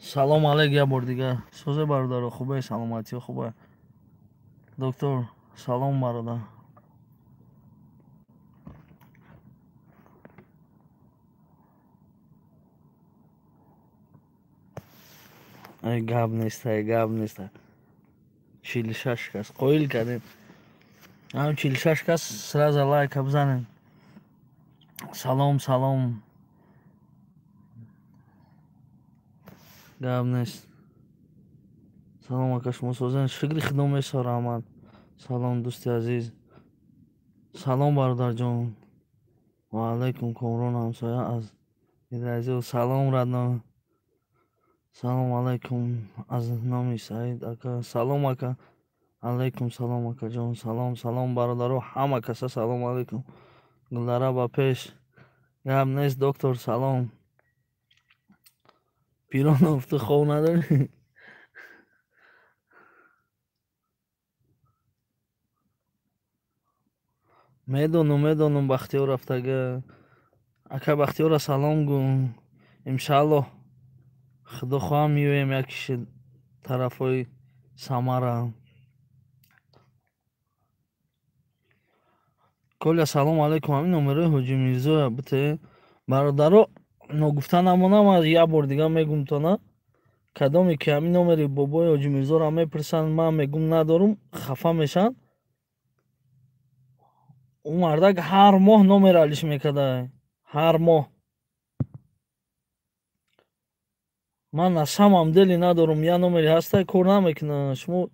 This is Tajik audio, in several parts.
Салом алейк як бор дигар. Созе бародаро, хубе, саломатиё хубе. Доктор, салом бародар. Ай гап нест, ай гап нест. 46 кас қоил кардем. Ҳам 46 кас сразу лайка бизанем. Салом, салом. Гап нест. Салом ака, шумо созен. Шукри Худо месо, раҳмат. Салом дӯсти азиз. Салом бародарҷон. Ва алайкум Комрон ҳамсоя аз Идрайзиё. Салом радно. Салом алайкум аз номи Саид ака. Салом ака. Алайкум салом акаҷон. Салом, салом бародаро, ҳама каса салом алайкум. Гулдара ба пеш. Гап нест доктор, салом. Пиронов, ту хов надорӣ? Медонум, медонум, Бахтиёр рафтага. Ака Бахтиёра салом гӯ. Иншааллоҳ Худо хоҳам меоем як киши тарафҳои Самара. Коля салом алайкум. Ҳамин номерои Ҳоҷи Мирзоя бите. Бародаро, ногуфта намонам, аз як бор дига мегум тона. Кадоме ки ҳамин номери бобои Ҳоҷи Мирзоро мепурсанд, ман мегум надорум, хафа мешанд. Ӯ мардак ҳар моҳ номер алиш мекарда. Ҳар моҳ. Ман на самом деле надорум, як номери ҳаста, кор намекунад. Шумо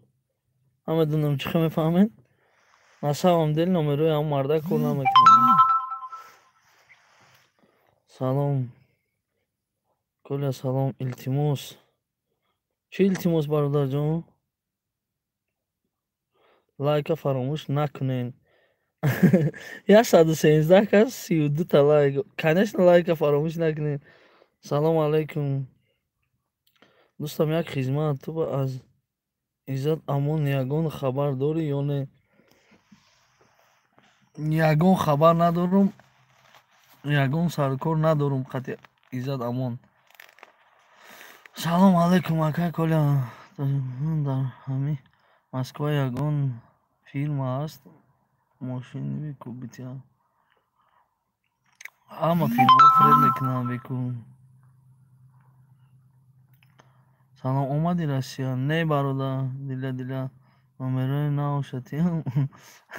намедонам чӣ хел мефаҳмед. На самом деле номерои ҳамон мардак кор намекунад. Салом. Коля салом, илтимос. Чӣ илтимос бародарҷон? Лайка фаромӯш накунед. 113 кас 32 та лайк. Конечно, лайка фаромӯш накунед. Салом алайкум. Дӯстам, як хизмат. Ту аз Иззат Амон ягон хабар дорӣ ё не? Ягон хабар надорум, ягон саркор надорум қати Иззат Амон. Салом алайкум ака Коля. Дар ҳами Москва ягон фирма ҳаст мошини бекубития. Ҳама фирмаҳо фиреб мекунанд беку. Салом, омади Россия? Не бародар, дила дила. Номерои наошатиям.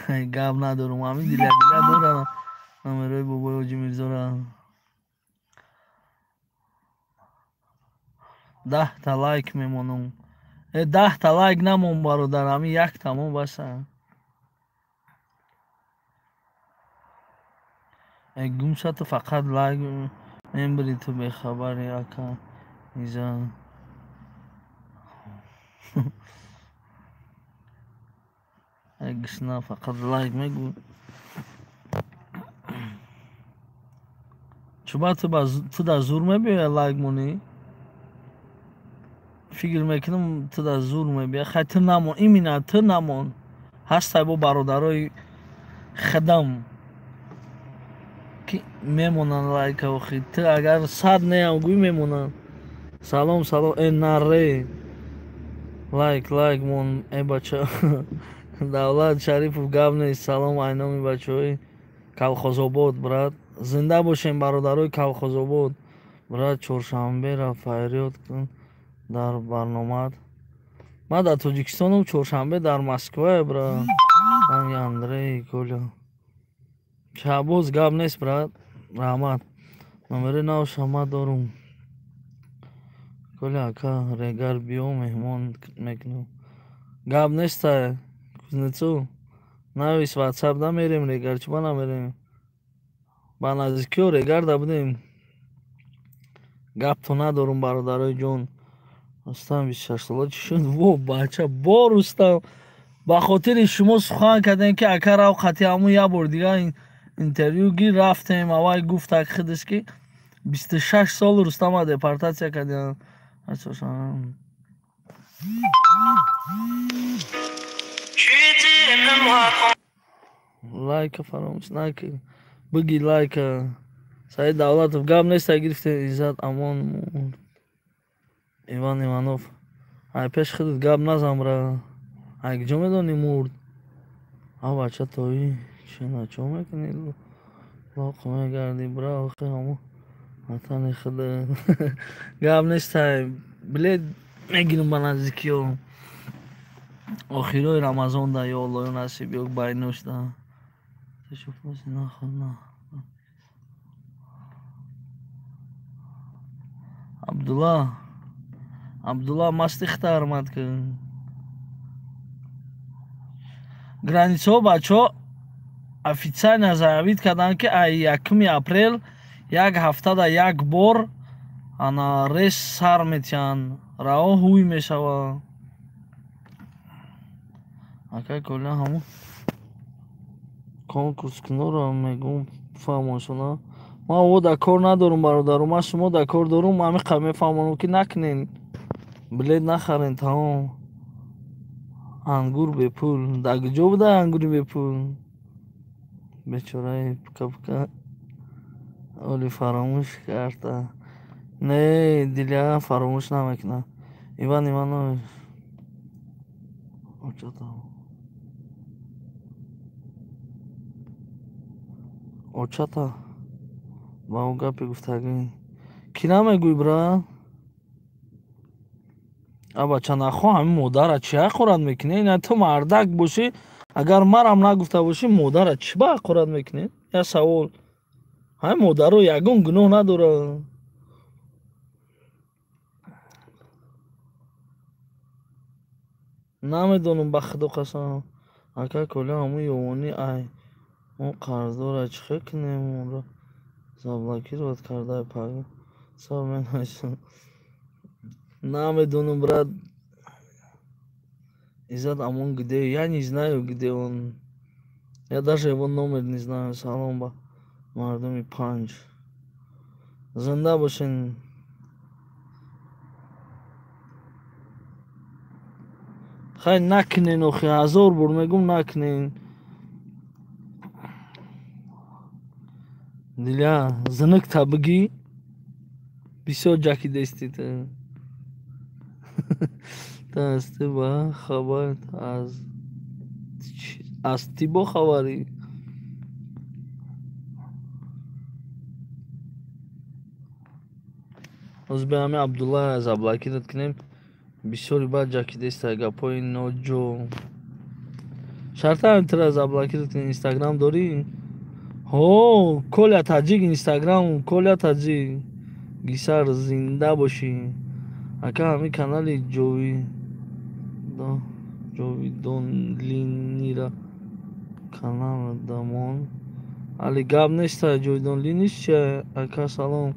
Гап надорум, ҳамин дила дила дорам. Номерои бобои Ҳоҷи Мирзора. 10 та лайк мемонам. 10 та лайк намон бародар, ҳамин як тамом баса. Гумша ту фақат лайк мембари, ту бехабари ака Иза. Гишна фақат лайк мегӯ. Чуба ту дар зур мебиёя лайк монӣ? Фикр мекунам ту дар зур мебиёя. Хай ту намон, именно ту намон. Ҳастай бо бародарои хидам ки мемонанд лайка охи. Ту агар 100 неам гӯй мемонанд. Салом, салом, э наре. Лайк, лайк мон, э бача. Давлат Шарипов гап нест. Салом айноми бачаҳои Калхозобод, брат. Зинда бошем бародарои Калхозобод. Брат, чоршанбера фарёд кун дар барномаат. Ман дар Тоҷикистонам, чоршанбе дар Москвае, брат. Ранги Андрей Коля. Шаҳбоз гап нест, брат. Раҳмат. Номери навша ман дорум. Коля ака, регар биё меҳмон мекунам. Гап нестай, Кузнецов. Навис WhatsApp намерем регар, чиба намерем? Ба наздикиҳо регарда будем. Гапто надорум бародарои ҷон. Рустам 26 сола чӣ шуд? Во бача, бо Рустам. Ба хотири шумо сухан кардем ки ака рав қати ҳамун як бор дига интервю гир рафтем. Аввал гуфт так худаш ки 26 сол Рустама депортатсия кардем. Лайка фаромӯш накун. Биги лайка. Саид Давлатов гап нест, гирифтем Иззат Амон. Иван Иванов, ай пеш худат гап назан, бра. Ай куҷо медонӣ мурд? А бача тои чина чо мекунӣ? Лоқ мегардӣ, бра, охи ҳамо ватани худа. Гап нестай. Билет мегирам ба наздикиё. Охирои Рамазон да ё Аллоҳ насиб ё байнош да. Абдулла, Абдулла масти хитармад кун. Границаҳо бачаҳо официально заявить карданд, ки ай 1 апрел як ҳафтада як бор ана рейс сар метиҳанд, раҳо ҳуй мешавад. Ака Коля, ҳамон конкурс кунора мегӯм, фаҳмоншона. Ман о дар кор надорум, бародару, ман шумо дар кор дорум, ҳамин қадр мефаҳмонам, ки накунен, билет нахарен, тамом. Ангур бепул дар куҷо буда? Ангури бепул бечораи пука-пука оли фаромӯш карда. Не, Диля фаромӯш намекунад. Иван Иванович, очата ба ӯ гапе гуфтагӣ кӣ намегӯй, бра? А бача, нахо ҳамин модара чӣ ҳақорат мекунӣ? Ина ту мардак бошӣ, агар марам нагуфта бошӣ, модара чӣ ба ҳақорат мекунӣ? Я савол. Ҳамин модаро ягон гуноҳ надорад. Намедонам, ба худо қасам. Ака Коля, ҳамун ёвонӣ ай мо қарздора, чӣ хел кунем? Онро заблокировать кардай пага. Саб менависам. Намедонам, брат. Иззат Амон где? Я не знаю, где он. Я даже его номер не знаю. Салом ба мардуми Панҷ. Зинда бошен. Хай накунен, охи, ҳазор бор мегӯм, накунен. Диля, зинукта бигӣ, бисёр ҷакидести ту. Тасти ба хабар аз ти бохабарӣ. Ҳозир бе ҳамин Абдуллаҳ заблокировать кунем. Бисёри баъд ҷакидеста гапҳои ноҷо. Шарта тра заблокировать кунем. Инстаграм дорӣ? Ҳо, Коля Таҷик, Инстаграм Коля Таҷик. Гисар, зинда бошӣ. Ака, ҳамин канали Ҷовидонлинира канал дамон. Али гап неста, Ҷовидонлиниш чи? Ака салом.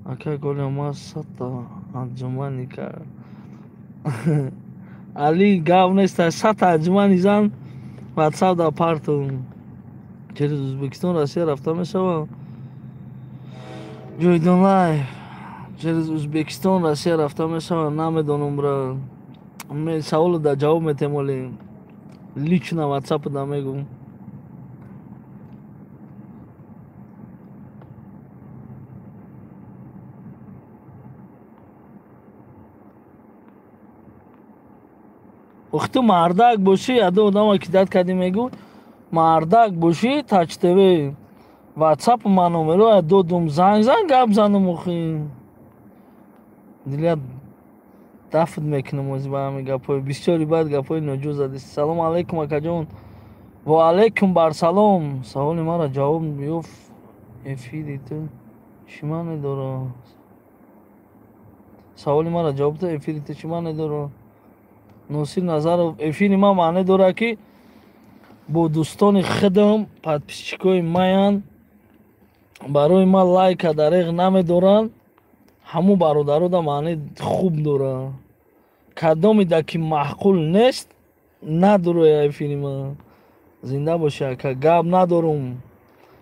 Ака Коля, ма сата аҷумани кард. Али гап неста, сата аҷумани зан ватсап да партум. Через Узбекистон Россия рафта мешавад? Ҷовидон лайф. Через Узбекистон Россия рафта мешавад? Намедонам, бра. Саволу да ҷавоб метем, оли лично ватсапу да мегӯм. Ох, ту мардак бошӣ, аду одама ки дад кардӣ мегӯ, мардак бошӣ, Тач ТВ ватсап ма номеро додум, занг зан, гап занум, охи. Дилят дафт мекунам ози ба ҳамин гапҳои бисёри баъд гапҳои ноҷо задист. Салому алайкум, акаҷон. Ва алайкум барсалом. Саволи маро ҷавоб ёфт, эфири ту чӣ маъне дорад? Саволи маро ҷавоб дод, эфири ту чӣ маъне дорад? Носир Назаров, эфири ман маъне дорад, ки бо дӯстони худам, подписчикои маянд, барои ман лайка дареғ намедоранд, ҳамун бародарода маъне хуб дорад. Кадомида ки маъқул нест, надороя эфири ман. Зинда бошӣ, ака, гап надорум.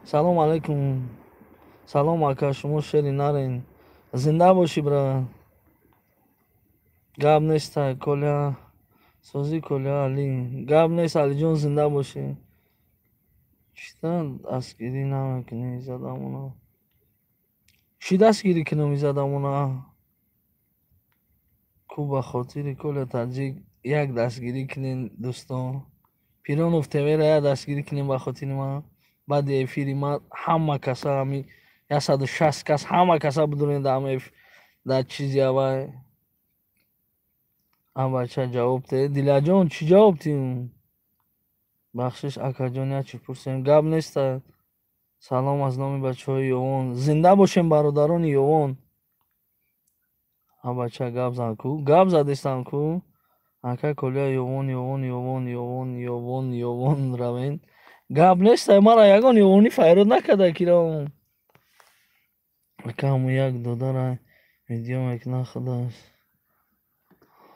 Салом алайкум. Салом, ака, шумо шери нарен. Зинда бошӣ, бра. Гап неста, Коля. Созӣ Коля Али. Гап нест, Алиҷон, зинда бошӣ. Чита дастгирӣ намекунӣ Иззатамона? Чӣ дастгирӣ кунам Иззатамона? Ку ба хотири Коля Таҷик як дастгирӣ кунен, дӯстон. Пиронов ТВ-ра як дастгирӣ кунем ба хотири ман. Баъди эфири ман ҳама каса, ҳами 160 кас, ҳама каса бидурен дар чизи авай. Бача ҷавоб те. Дилаҷон, чӣ ҷавоб тим? Бахшиш, акаҷон, як чӣ пурсем. Гап неста. Салом аз номи бачаҳои Ёвон. Зинда бошем, бародарони Ёвон. Бача гап зан ку. Гап задестам ку. Ака Коля, Ёвон, Ёвон, Ёвон, Ёвон, Ёвон, Ёвон равен. Гап неста, мара ягон ёвонӣ файрод накарда кирам. Ака, ҳамун як додара видео мекунад худаш.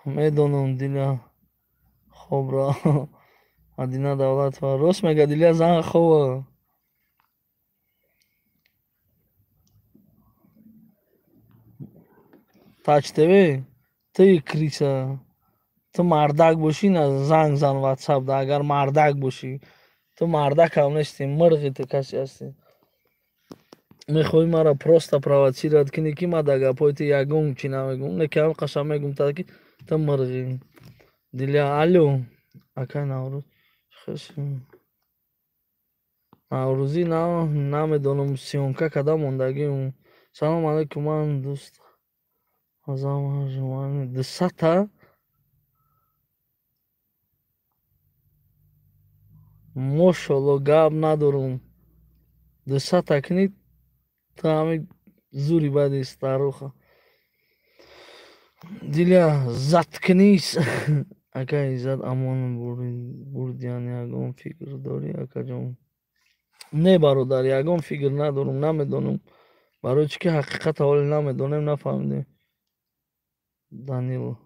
Медонам, Диля хобра. Мадина Давлатова рост мега, Диля зан хова. Тач ТВ, ты криса. Ту мардак бошӣ, на занг зан WhatsApp да, агар мардак бошӣ. Ту мардакам нестӣ, мирғи ту касе ҳастӣ. Мехоҳӣ маро просто провоцировать кунӣ, ки ман дар гапҳои ту ягон чӣ намегӯм. Не ки ҳам қасам мегӯм та ки ту мирғӣ. Диля, алло. Акай Наврӯз. Наврӯзӣ намедонам, съёмка карда мондагиам. Салом алайкум, ман дӯст азам дусата. Мошалло, гап надорум. 200 кунӣ, ту ҳами зури бади старуха. Диля, заткнись. Ака Иззат, амон бурдиян ягон фикр дорӣ, акаҷон? Не, бародар, ягон фикр надорум, намедонам. Барои чӣ ки ҳақиқата ҳоле намедонем, нафаҳмидем. Данил,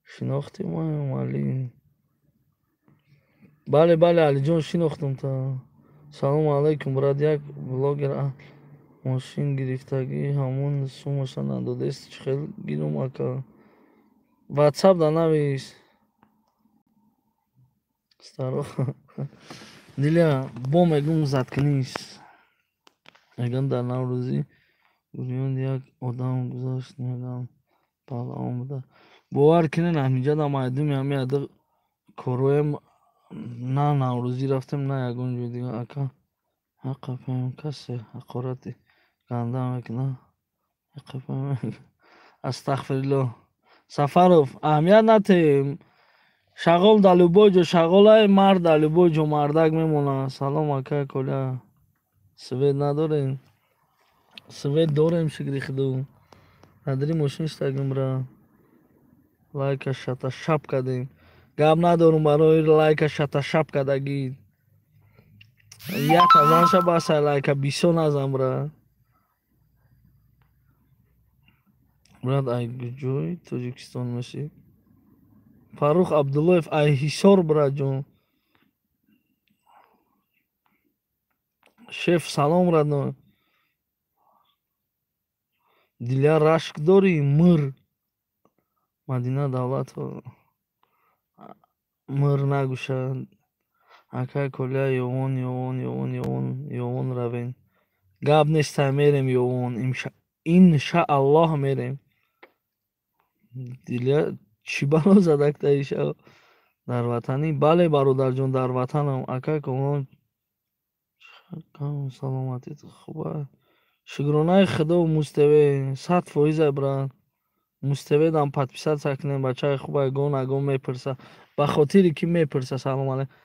шинохтӣ моем, Али? Бале, бале, Алиҷон, шинохтам та. Салому алайкум, брат, як блогер мошин гирифтагӣ, ҳамон сумаша надодест, чӣ хел гирум, ака? WhatsApp да навис. Староха. Диля, бо мегум заткнись. Мегам дар Наврӯзӣ гурён як одам гузашт, мегам паҳлавон буда. Бовар кунед, ҳаминҷа дар майдуми ҳами ада короем, на Наврӯзӣ рафтем, на ягон ҷои дигар. Ака, ҳаққапаем, касе ҳақорати ганда мекунад. Ҳаққапаем. Астағфируллоҳ. Сафаров, аҳамият натем. Шағол дар любой ҷо шағолай, мард дар любой ҷо мардак мемонад. Салом, ака Коля. Свет надорем? Свет дорем, шукри худо. Надри мошин штагим, бра. Лайка шата шап кардем. Гап надорум барои лайка шата шап кардагӣ. Як азанша басай лайка бисо назан, бра. Брат, ай куҷои Тоҷикистон мешӣ? Фаррух Абдуллоев, ай Ҳисор, браҷон. Шеф, салом, родной. Диля, рашк дорӣ? Мир. Мадина Давлатова. Мир нагӯша. Ака Коля, Ёвон, Ёвон, Ёвон, Ёвон, Ёвон равен. Гап нестай, мерем Ёвон. Иншааллоҳ мерем. Диля, чӣ бало задакта иша? Дар ватанӣ? Бале, бародарҷон, дар ватанам. Ака Комрон, саломатит хуба. Шукронаи худо, Муз-ТВ 100%, брат. Муз-ТВ дам подписаться кунем, бачаи хуба, ягон ягон мепурса. Ба хотире ки мепурса, салом алейкум.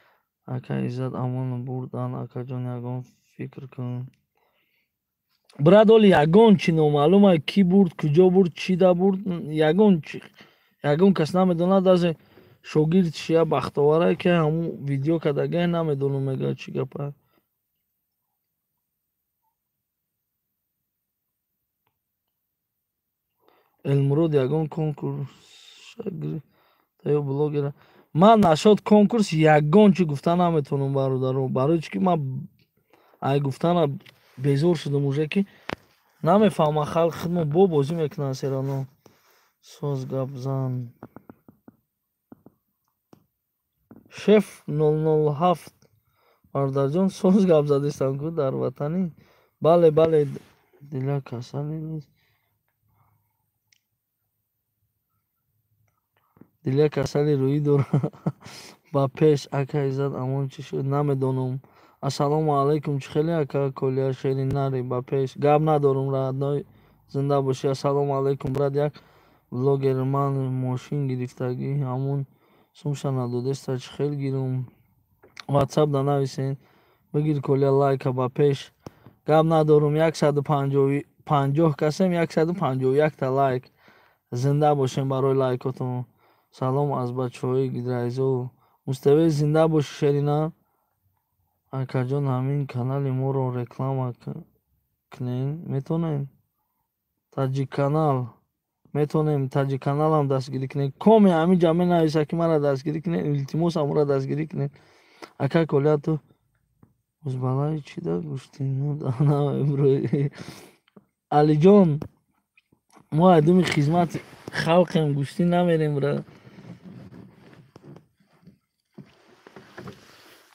Ака Иззат, амон бурдан, акаҷон, ягон фикр кун. Брат, оли ягон чӣ номаълума, кӣ бурд, куҷо бурд, чӣ да бурд, ягон чӣ, ягон кас намедонад. Даже шогирд шия бахтоварае ки ҳамун видео кардагае, намедонам, мега чӣ гапа. Элмурод, ягон конкурс ё блогера? Ман нашод конкурс ягон чӣ гуфта наметавонам, бародаро. Барои чӣ ки ман ай гуфтана безор шудам уже, ки намефаҳмам, халқ худмо бо бозӣ мекунанд серано. Соз гап зан. Шеф 007, бародарҷон, соз гап задистам ку дар ватанӣ. Бале, бале, Диля касале нест. Дилия касали рӯӣ дора. Ба пеш, ака Иззат Амон чӣ шуд? Намедонам. Ассалому алайкум, чӣ хеле, ака Колия, шери нари, ба пеш. Гап надорум, родной, зинда бошӣ. Ассалому алайкум, брат, як блогер ман мошин гирифтагӣ, ҳамун сумша надодеста, чӣ хел гирум? Ватсап да нависен. Бигир, Колия, лайка, ба пеш. Гап надорум, 150 касем, 151-та лайк. Зинда бошем барои лайкотон. Салом аз бачаҳои Гидрайзо. Муставе, зинда бошӣ, шерина. Акаҷон, ҳамин канали моро реклама кунем, метонем? Таҷикканал метонем, Таҷикканалам дастгирӣ кунем. Коме ҳамин ҷа менависа, ки мара дастгирӣ кунем, илтимос, ҳамора дастгирӣ кунем. Ака Коля, ту узбалаи чӣ да гӯштӣ? Алиҷон, мо айдуми хизмати халқем, гӯштӣ намерем, бра.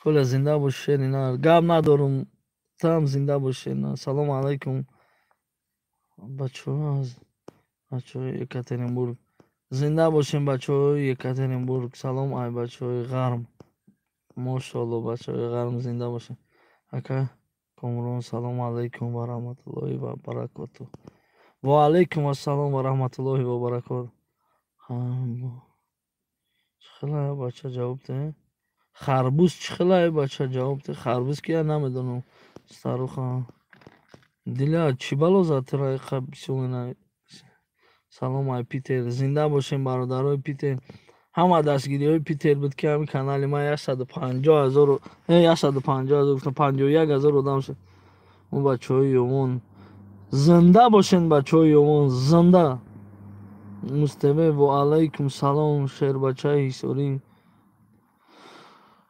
Коля, зинда бош, шери нар. Гап надорум, туам зинда бош, шери нар. Салому алайкум, бачаҳо аз бачаҳои Екатеринбург. Зинда бошем, бачаҳои Екатеринбург. Салом ай бачаҳои Ғарм. Мошоалло, бачаҳои Ғарм, зинда бошем. Ака Комрон, салому алайкум ва раҳматуллоҳи ва баракоту. Ва алайкум ассалом ва раҳматуллоҳи ва баракоту. Чӣ хелая, бача, ҷавоб де. Харбуз чӣ хелая, бача, ҷавоб де. Харбуз кия, намедонам. Старуха. Диля, чӣ бало зад тура иқа бисёр менависӣ? Салом ай Питер. Зинда бошем, бародарои Питер. Ҳама дастгириҳои Питер буд, ки ҳамин канали ман 150 000, 150 000 гуфтам, 51 000 одам шуд. Мо бачаҳои Ёвон. Зинда бошен, бачаҳои Ёвон, зинда. Муставе, ва алайкум салом, шербачаи Ҳисорӣ.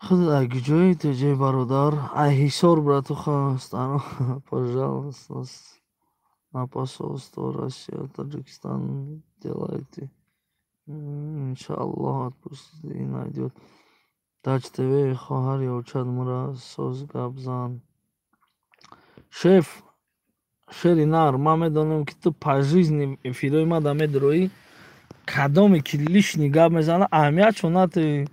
Худат ай куҷои, теҷаи бародар? Ай Ҳисор, братуха. Пожалуйста, на посольство Россия, Таджикистан делайте. Иншааллоҳ, отпустит и найдёт. Таҷ ТВ, хоҳар ёчад мура, соз гап зан. Шеф, шери нар, ман медонам, ки ту по жизни эфирҳои мада медуроӣ, кадоме ки лишний гап мезана, аҳамиятшо натӣ.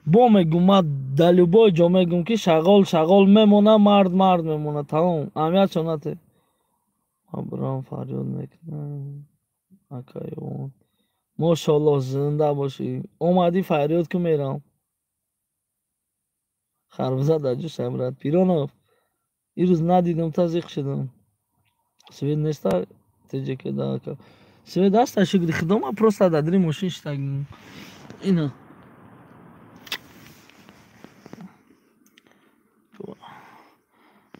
Бо мегум, ман дар любой ҷо мегум, ки шағол шағол мемона, мард мард мемона, тамом, аҳамиятшо натӣ. Ман бирам фарёд мекунам, ака Ёвон. Мошоаллоҳ, зинда бошӣ. Омадӣ, фарёд ку, мерам. Харбуза дар ҷӯшам, брат. Пиронов, ирӯз надидам, та зиқ шудам. Свет неста теҷеке да, ака. Свет аста, шукри худо, ман просто дар дри мошин шитагим. Ина.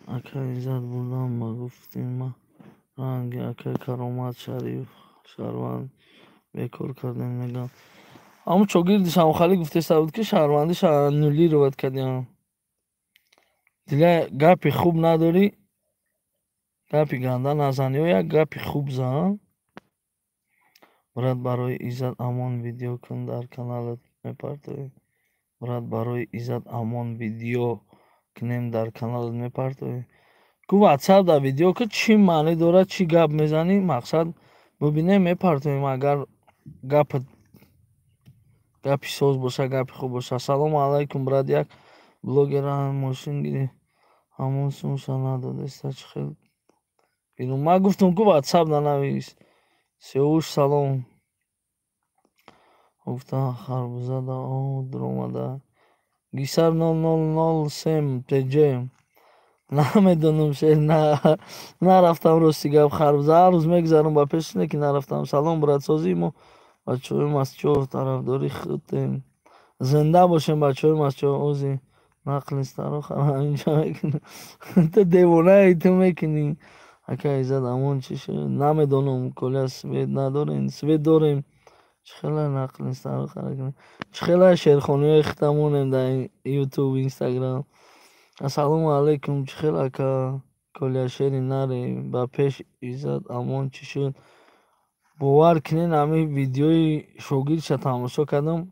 Ака Иззат, бурдам ба гуфтим, ма ранги акаи Каромат Шариф шаҳрванд бекор кардем, мегам. Ҳамун шогирди Шамхалӣ гуфтеста буд, ки шаҳрвандиша аннулировать кардем. Диля, гапи хуб надорӣ, гапи ганда назан ё як гапи хуб зан. Брат, барои Иззат Амон видео кун, дар каналат мепартоӣ. Брат, барои Иззат Амон видео кунем, дар каналат мепартоӣ. Ку ватсап да видео ку, чӣ маънӣ дорад, чӣ гап мезанӣ, мақсад бубинем, мепартоем, агар гапат гапи соз боша, гапи хуб боша. Ассалому алайкум, брат, як блогера мошин гирифт, ҳамон сумша надодеста, чӣ хел гирум? Ман гуфтам, ку ватсап нанавис. Сиёвуш, салом. Гуфта харбуза да о дуромада. Гисар 0007 теҷ. Намедонам, шер, нарафтам, рости гап, харбуза ҳар рӯз мегузарам ба пеш, не ки нарафтам. Салом, брат, созии мо бачаҳои Масчоҳ, тарафдори худем. Зинда бошем, бачаҳои Масчоҳ. Ози нақли старо инҷа мекунӣ. Ту девонаи, ту мекунӣ. Ака Иззат Амон чӣ шуд? Намедонам, Коля, свет надорем, свет дорем. Чӣ хела нақли старо кунӣ? Чӣ хела шерхониҳои худамонем дар Ютуб, Инстаграм. Ассалому алайкум, чӣ хел, ака Коля, шери наре, ба пеш. Иззат Амон чӣ шуд? Бовар кунед, ҳамин видеои шогирдша тамошо кардам.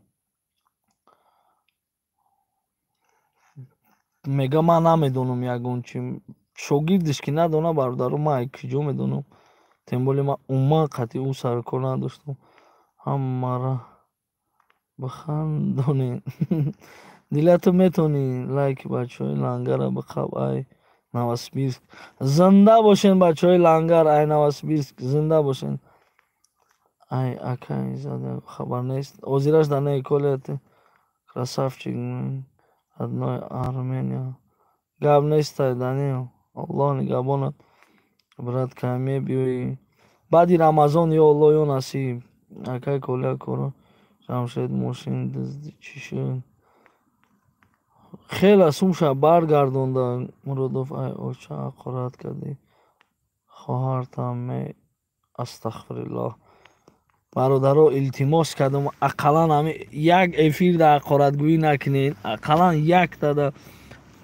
Мега, ман намедонам ягон чи. Шогирдиш ки надона, бародаро, ман ай куҷо медонам? Тем более ман умуман қатъи ӯ сарукор надоштам. Ҳамара Бихандонед. Диля, ту метавонӣ лайки бачаҳои Лангара биқаб, ай Новосибирск. Зинда бошен, бачаҳои Лангар, ай Новосибирск, зинда бошен. Ай акай зада хабар нест. Озираш да не, Коля, ты красавчик, родной Армения. Гап нестай, Данил. Аллоҳ нигаҳбонат. Брат, кай мебиёӣ? Баъди Рамазон, ё Аллоҳ, ё насиб. Акай Коля, коро Ҷамшед мошин дузди, чӣ шуд? Хеле сумша баргардонда. Муродов, ай оча ҳақорат кардӣ. Хоҳартам ме, астағфируллоҳ. Бародаро, илтимос кардам, ақаллан ҳами як эфирда ҳақоратгӯӣ накунед. Ақаллан яктада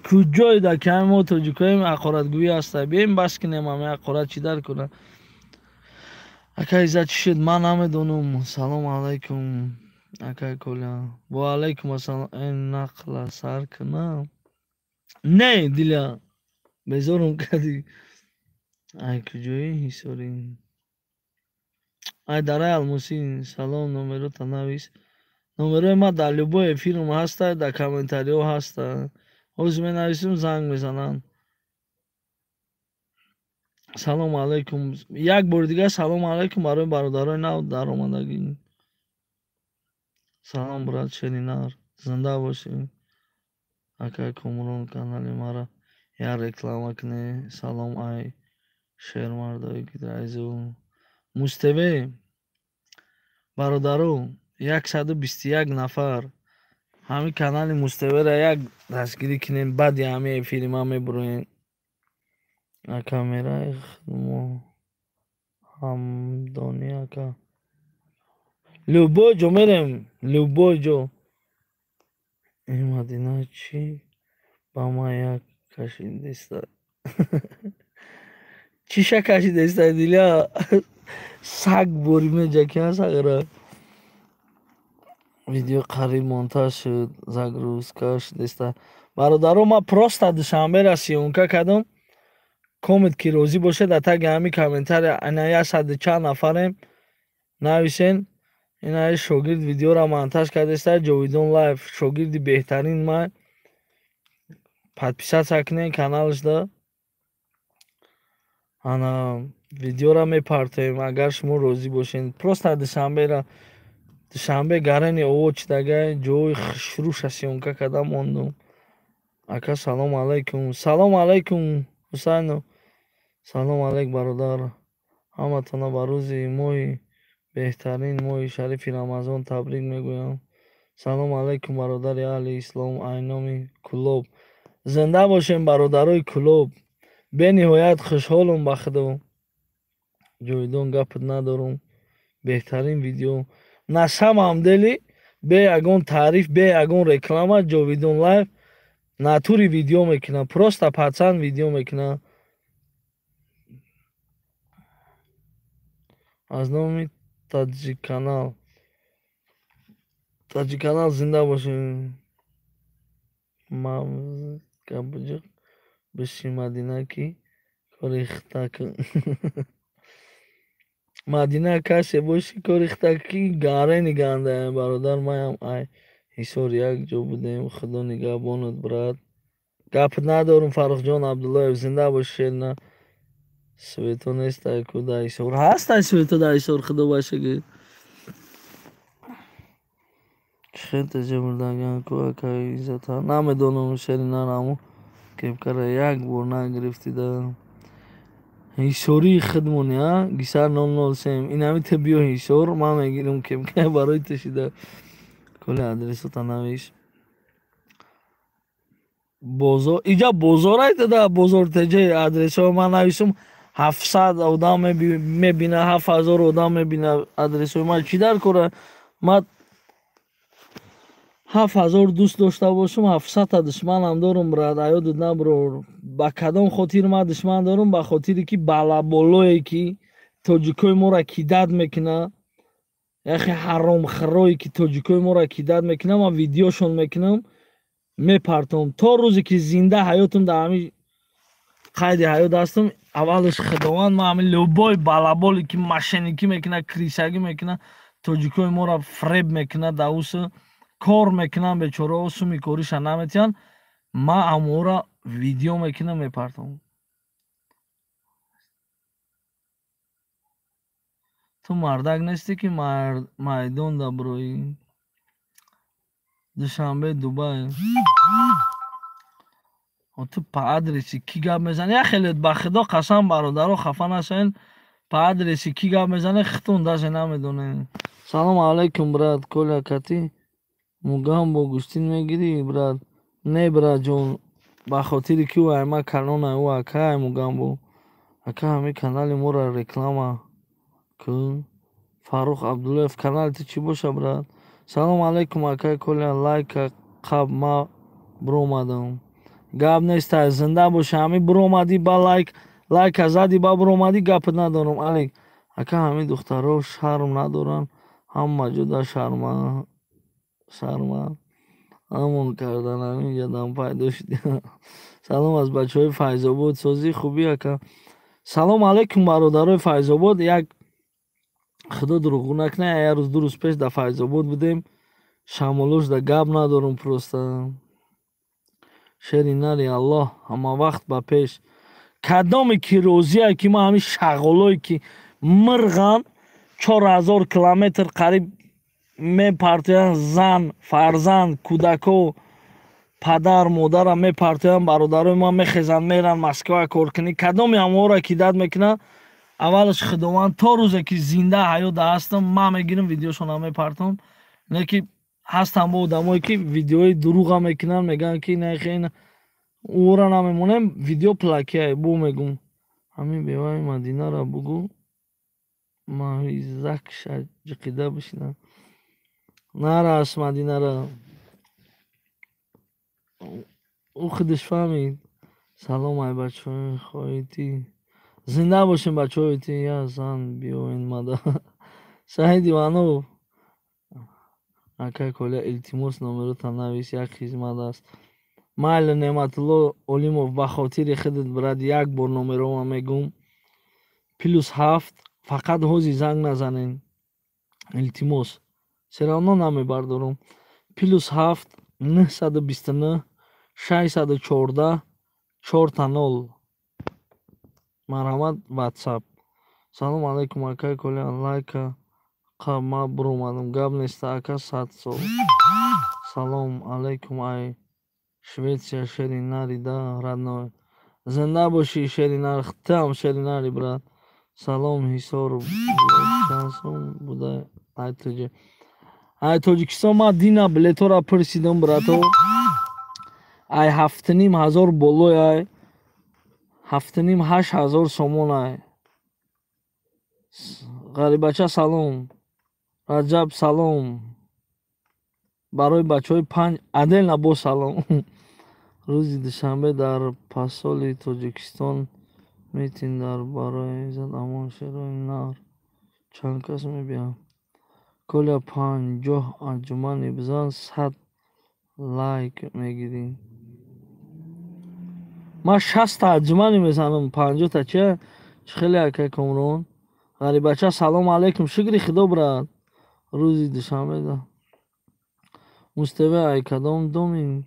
куҷоеда ки ҳами мо тоҷикоем, ҳақоратгӯӣ ҳаста. Биёем, бас кунем ҳами ҳақорат, чӣ дар кунад? Ака Иззат, чӣ шуд? Ман намедонам. Салому алайкум, акай Коля. Ва алайкум ассалом. Э, нақла сар кунам? Не, Диля, безорум кардӣ. Ай куҷои Ҳисорӣ? Ай дараи Алмосӣ. Салом, номерота навис. Номерои ман дар любой эфирам ҳаста, дар комментариҳо ҳаста. Ҳозир менависам, занг мезананд. Салому алайкум. Як бори дигар салому алайкум барои бародарои нав даромадагӣ. Салом, брат Шеринар, зинда бошӣ. Акай Комрон, канали мара як реклама кунед. Салом, ай шермардои гидрайзу. Муз-ТВ. Бародаро, 121 нафар, ҳамин канали Муз-ТВра як дастгирӣ кунем, баъди ҳамин эфири ман мебуроем. Камераи худмо ҳамдонӣ, ака. Любой ҷо мерем, любой ҷо. Ин Мадина чӣ ба ман як кашидеста? Чиша кашидеста, Диля? Саг бори меҷа ки сагра. Видео қариб монтаж шуд, загрузка шудеста. Бародаро, ман просто Душанбера съёмка кардам. Коммент ки розӣ бошед, дар таги ҳамин комментария ана яксаду чанд нафарем, нависен. Ина шогирд видеоро монтаж кардеста, Ҷовидон Лайф, шогирди беҳтарин ман. Подписаться кунед каналашда. Ана видеоро мепартоем, агар шумо розӣ бошед. Просто Душанбера, Душанбе гарани овод шидагай, ҷои хушрӯша съёмка карда мондум. Ака, салому алайкум. Салому алайкум, Ҳусайнов. Салом алайк, бародар. Ҳаматонро ба рӯзи моҳи беҳтарин, моҳи шарифи Рамазон табрик мегӯям. Салому алайкум, бародари аҳли ислом, айноми Кӯлоб. Зинда бошем, бародарои Кӯлоб. Бениҳоят хушҳолам ба худо. Ҷовидон, гапат надорум. Беҳтарин видео. На самом деле, бе ягон таъриф, бе ягон реклама, Ҷовидон Лайф натури видео мекунад. Просто пацан видео мекунад. Аз номи Таҷиканал. Таҷиканал, зинда бошем. Мавзгабҷиқ биши, Мадина, ки кори хита кун. Мадина, касе боши, кори хита ки гарени гандаем, бародар. Маям ай Ҳисор, як ҷо будем. Худо нигаҳбонат, брат. Гап надорум, Фаррухҷон Абдуллоев, зинда боши, шерина. Свето нестай ку дар Ҳисор? Ҳастай свето дар Ҳисор, худо ба шукр. Чӣ хел бурдаган ку, акаи Иззата? Намедонам, шерина, раму кепкара як бор нагирифтида. Ҳисории худмони, а? Гисар 007. Инами ту биё Ҳисор, ман мегирам кепка барои ту шида. Коли, адресота навис. Бозор, иҷа бозор айтада, бозор теҷа. Адресҳои ман нависум, 700 одам мебина, 7000 одам мебина адресҳои ман. Чӣ дар кора? Ман 7000 дӯст дошта бошам, 700-та душманам дорум, брат, аёдат наброр. Ба кадом хотир ман душман дорум? Ба хотире ки балаболое ки тоҷикои моро кидат мекунад, яхе ҳаромхӯрое ки тоҷикои моро кидат мекунад, ман видеошон мекунам, мепартом. То рӯзе ки зинда ҳаётам дар ҳамин қайди ҳаёт ҳастам, аввалаш Худованд, ман ҳамин любой балаболе ки мошенникӣ мекунад, крысагӣ мекунад, тоҷикои моро фреб мекунад, даус кор мекунанд, бечораҳо суми кориша наметиҳанд. Ман амора видео мекунам, мепартам. Ту мардак нестӣ ки майдон да бироӣ. Душанбе, Дубай. Ту по адреси кӣ гап мезанӣ? Я хеле ба худо қасам, бародаро, хафа нашавед, по адреси кӣ гап мезанӣ, худтон даже намедонед. Салом алайкум, брат. Коля кати Мугамбо гӯштин мегирӣ, брат? Не, братҷон, ба хотири ки ӯ айма калона, ӯ акай Мугамбо. Ака, ҳамин канали моро реклама кун. Фаррух Абдуллоев, канали ту чӣ боша, брат? Салом алайкум, акай Коля, лайка қаб ма биромадам. Гап нест, зинда боша. Ҳамин биромадӣ ба лайк, лайка задӣ ба биромадӣ, гапат надорам. Алик, ака, ҳамин духтаро шарм надоранд, ҳама ҷода шарма шарма ҳамон кардан, ҳамин ҷадам пайдо шуди. Салом аз бачаҳои Файзобод, созӣ хубӣ, ака. Салом алайкум, бародарои Файзобод. Як худо дурӯғгӯ накунад, як рӯз, 2 рӯз пеш дар Файзобод будем, шамолош да гап надорам просто. Шери нари Аллоҳ ҳама вақт ба пеш. Кадоме ки розия ки ман ҳамин шағолое ки мирғанд 4000 километр қариб мепартоянд, зан, фарзанд, кӯдако, падар, модарам мепартоянд, бародарои ман мехезанд, меранд Москва коркунӣ. Кадоме ҳаморо ки дад мекунад, аввалаш худованд то рӯзе ки зинда ҳаёт ҳастам, ман мегирам видеошонро мепартом. Не ки ҳастам бо одамое ки видеои дурӯға мекунанд, мегӯянд ки не, хе ӯро намемонем, видео плакия бо мегум. Ҳамин беваи Мадинаро бугӯ маҳвизакша ҷиқида бишина. Нарас Мадинара. Ӯ худаш фаҳмид. Салом ай бачаҳои хоитӣ. Зинда бошем, бачаҳои ти, я зан биёен мада. Саид Иванов. Акай Коля, илтимос, номерота навис, як хизмат аст. Майли, Неъматулло Олимов, ба хотири худат, брат, як бор номерома мегум. +7, фақат ҳози занг назанен. Илтимос. Всё равно намебардорам. +7 929 614 4 0. Марҳамат, WhatsApp. Салом алайкум, акай Коля, лайка қаб ма биромадам. Гап нест, ака, 100 сол. Салом алайкум, ай Шветсия, шери нари да, родной. Зинда бошӣ, шери нар, ту ҳам шери нари, брат. Салом, Ҳисор, чанд сом буда ай тоҷи? Ай Тоҷикистон ман дина билетҳоро пурсидам, брато. Ай 7500 болой, ай 7,5, 8000 сомон ай. Ғарибача, салом. Раҷаб, салом. Барои бачаҳои панҷ отдельно бо салом. Рӯзи душанбе дар посоли Тоҷикистон митинг дар барои иззат амон шерои нар чанд кас мебиёяд? Коля, 50 анҷумани бизан, 100 лайк мегирӣ. Ман 60-та анҷумани мезанам, 50-та чия? Чӣ хеле, акай Комрон? Ғарибача, салом алайкум, шукри худо, брат. Рӯзи душанбе да. Муз-ТВ, ай кадом доми?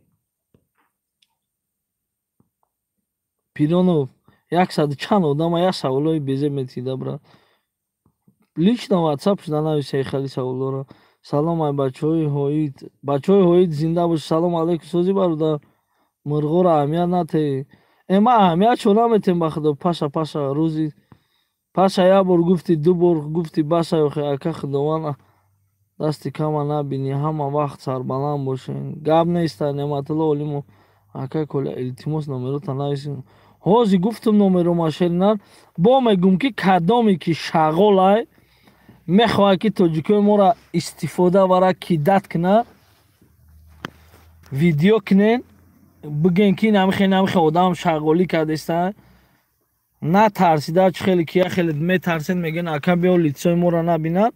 Пиронов, яксаду чанд одама як саволҳои безеб метида, брат. Лично WhatsApp шуда нависай хеле саволҳоро. Салом ай бачаҳои ҳоид. Бачаҳои ҳоид, зинда бошед. Салом алайкум, созӣ, бародар. Мурғоро аҳамият натеҳ. Э, ман аҳамият чо наметем, ба худо, паша паша рӯзи паша як бор гуфтӣ, ду бор гуфтӣ, баса охи, ака, худованд дасти кама набинӣ, ҳама вақт сарбаланд бошен. Гап неста, Неъматулло Олимов. Ака Коля, илтимос, номерота нависем. Ҳозир гуфтум номерома, шеринар. Бо мегум ки кадоме ки шағолай мехоҳад ки тоҷикои моро истифода бара, кидать кунад, видео кунен, бигӯен ки намихе намихе одам шағолӣ кардеста, натарсида, чӣ хеле ки я хеле метарсед, мегӯен ака, биё лицои моро набинад.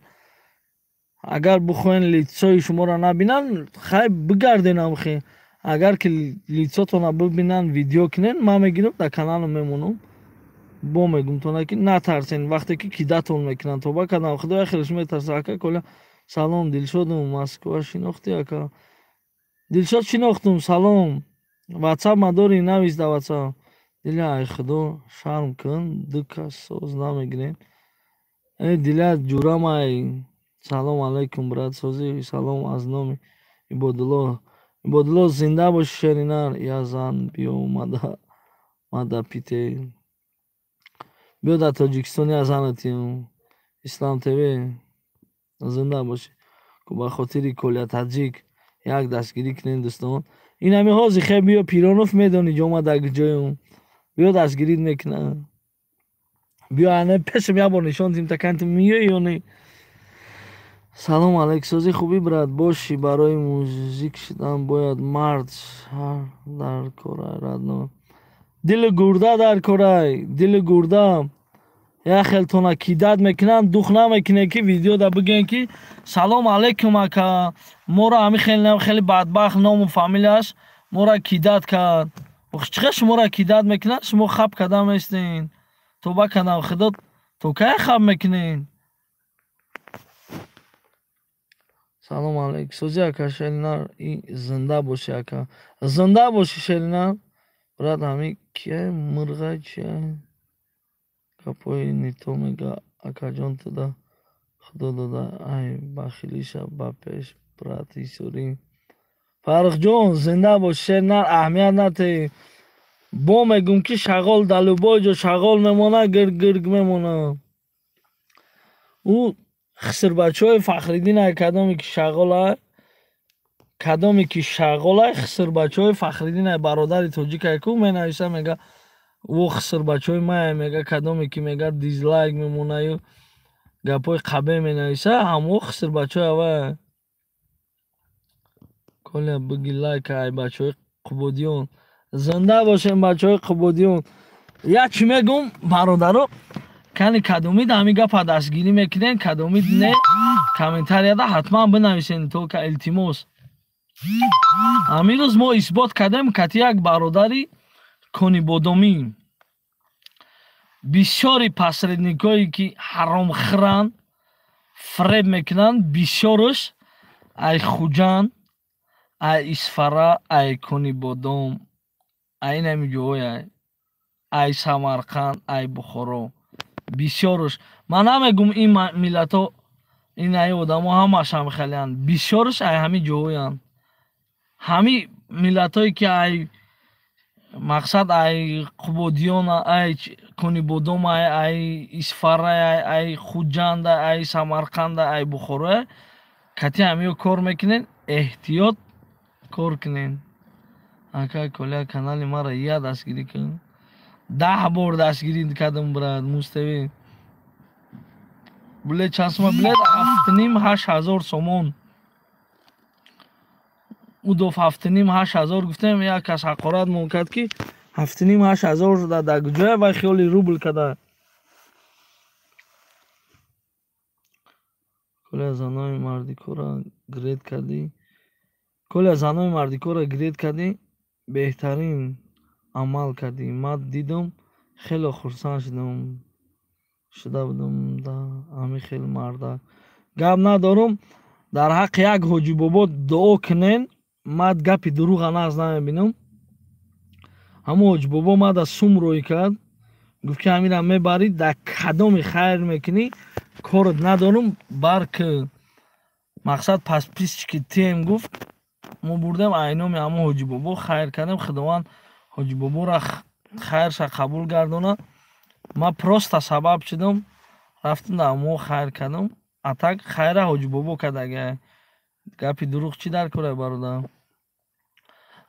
Агар бихоҳен лицои шуморо набинанд, хай бигарден амхе. Агар ки лицотонро бибинанд, видео кунен, ман мегирам, дар каналам мемонам. Бо мегум тона ки натарсен вақте ки кидатон мекунанд. Тоба кардам, худо, я хелеш метарса, ака Коля. Салом, Дилшодум, Москва шинохтӣ, ака? Дилшод, шинохтум, салом. Ватсап ма дорӣ? Навис дар ватсап. Диля, ай худо шарм кун, ду кас соз намегирем. Э, Диля, ҷурамай. Салом алайкум, брат, созӣ? Салом аз номи Ибодулло. Ибодулло, зинда боши, шеринар. Я зан биё омада мада пите. Биё дар Тоҷикистон, я занатим. Ислам ТВ, зинда бошӣ. Ба хотири Коля Таҷик як дастгирӣ кунем, дӯстон. Ин ҳами ҳозир хе биё, Пиронов, медонӣ ҷома дар ҷоюм. Биё, дастгирит мекунам. Биё, ана пешам як бор нишон дим, таканти миёи ё не? Салом алейк, созӣ, хубӣ, брат? Бошӣ. Барои мужик шудан бояд мард шар дар корай, родной. Дили гурда дар корай, дили гурда. Як хелтона кидать мекунанд, дух намекунед, ки видеода бигӯем, ки салом алейкум, ака, моро ҳами хеле хеле бадбахт, ному фамилияш, моро кидать кард. Чӣ шуморо кидать мекунад, шумо хаб карда местен. Тоба кардам, худо, то кай хаб мекунед? Салом алейк, созӣ, ака? Шеринар, зинда бошӣ, ака, зинда бошӣ, Шеринар. Брат, ҳами кия мурғай, чия гапҳои нито мега? Акаҷон, туда худо дода, ай бахилиша ба пеш, брат исорӣ. Фаррухҷон, зинда бош. Шеринар, аҳамият натеҳ. Бо мегӯм, ки шағол дар любой ҷо шағол мемона, гирг гирг мемона. Ӯ хисрбачаҳои Фахриддин, кадоме ки шағолай, кадоме ки шағолай, хисрбачаҳои Фахриддин, бародари тоҷикай ку, менависа, мега, ӯ хисрбачаҳои мая, мега, кадоме ки мега дизлайк мемонаю гапҳои қабеҳ менависа, ҳамо хисрбачаҳои авая. Коля, биги лайк, ай бачаҳои Қубодиён. Зинда бошем, бачаҳои Қубодиён. Як чӣ мегӯм, бародаро, кани кадомид ҳамин гапа дастгирӣ мекунем, кадомид не, комментарияда ҳатман бинависен, то ка илтимос. Ҳамин рӯз мо исбот кардем кати як бародари Конибодомӣ. Бисёри посредникое ки ҳаромхӯранд, фреб мекунанд, бисёраш ай Хуҷанд, ай Исфара, ай Конибодом, ай ин ҳами ҷоҳое, ай Самарқанд, ай Бухоро, бисёраш. Ман намегум ин миллатҳо, ин ай одамо ҳамаш ҳамихелиянд, бисёраш ай ҳамин ҷоҳоянд. Ҳамин миллатҳое ки ай мақсад ай Қубодиён, ай Конибодом, ай Исфара, ай Хуҷанд, ай Самарқанд, ай Бухоро, кати ҳамиё кор мекунед, эҳтиёт кор кунед. Ака Коля, канали маро я дастгирӣ кун. 10 бор дастгирӣ кардам, брат Мустави. Билет чанд сума? Билет 7,5-8 ҳазор сомон. Ӯ доф 7,5-8 ҳазор гуфтем, як кас ҳақорат мон кард, ки 7,5-8 ҳазор дар куҷоя, вай хиёли рубл када. Коля, занои мардикора гред кардӣ, Коля, занои мардикора гред кардӣ, беҳтарин амал кардӣ. Ман дидам, хеле хурсанд шудам, шуда будам да ҳамин хел мардак. Гап надорум, дар ҳаққи як ҳоҷибобо дуо кунен, ман гапи дурӯға нағз намебинам. Ҳамон ҳоҷибобо мада сум рӯй кард, гуфт, ки ҳамира мебарӣ, дар кадоми хайр мекунӣ, корат надорум, бар ки мақсад подписчики тем, гуфт. Мо бурдем, айноми ҳамон ҳоҷибобо хайр кардем. Худованд ҳоҷибоборо хайрша қабул гардонад. Ман просто сабаб шудам, рафтам, дар мо хайр кардам. А так хайра ҳоҷибобо кардага. Гапи дурӯғ чӣ дар корай, бародар?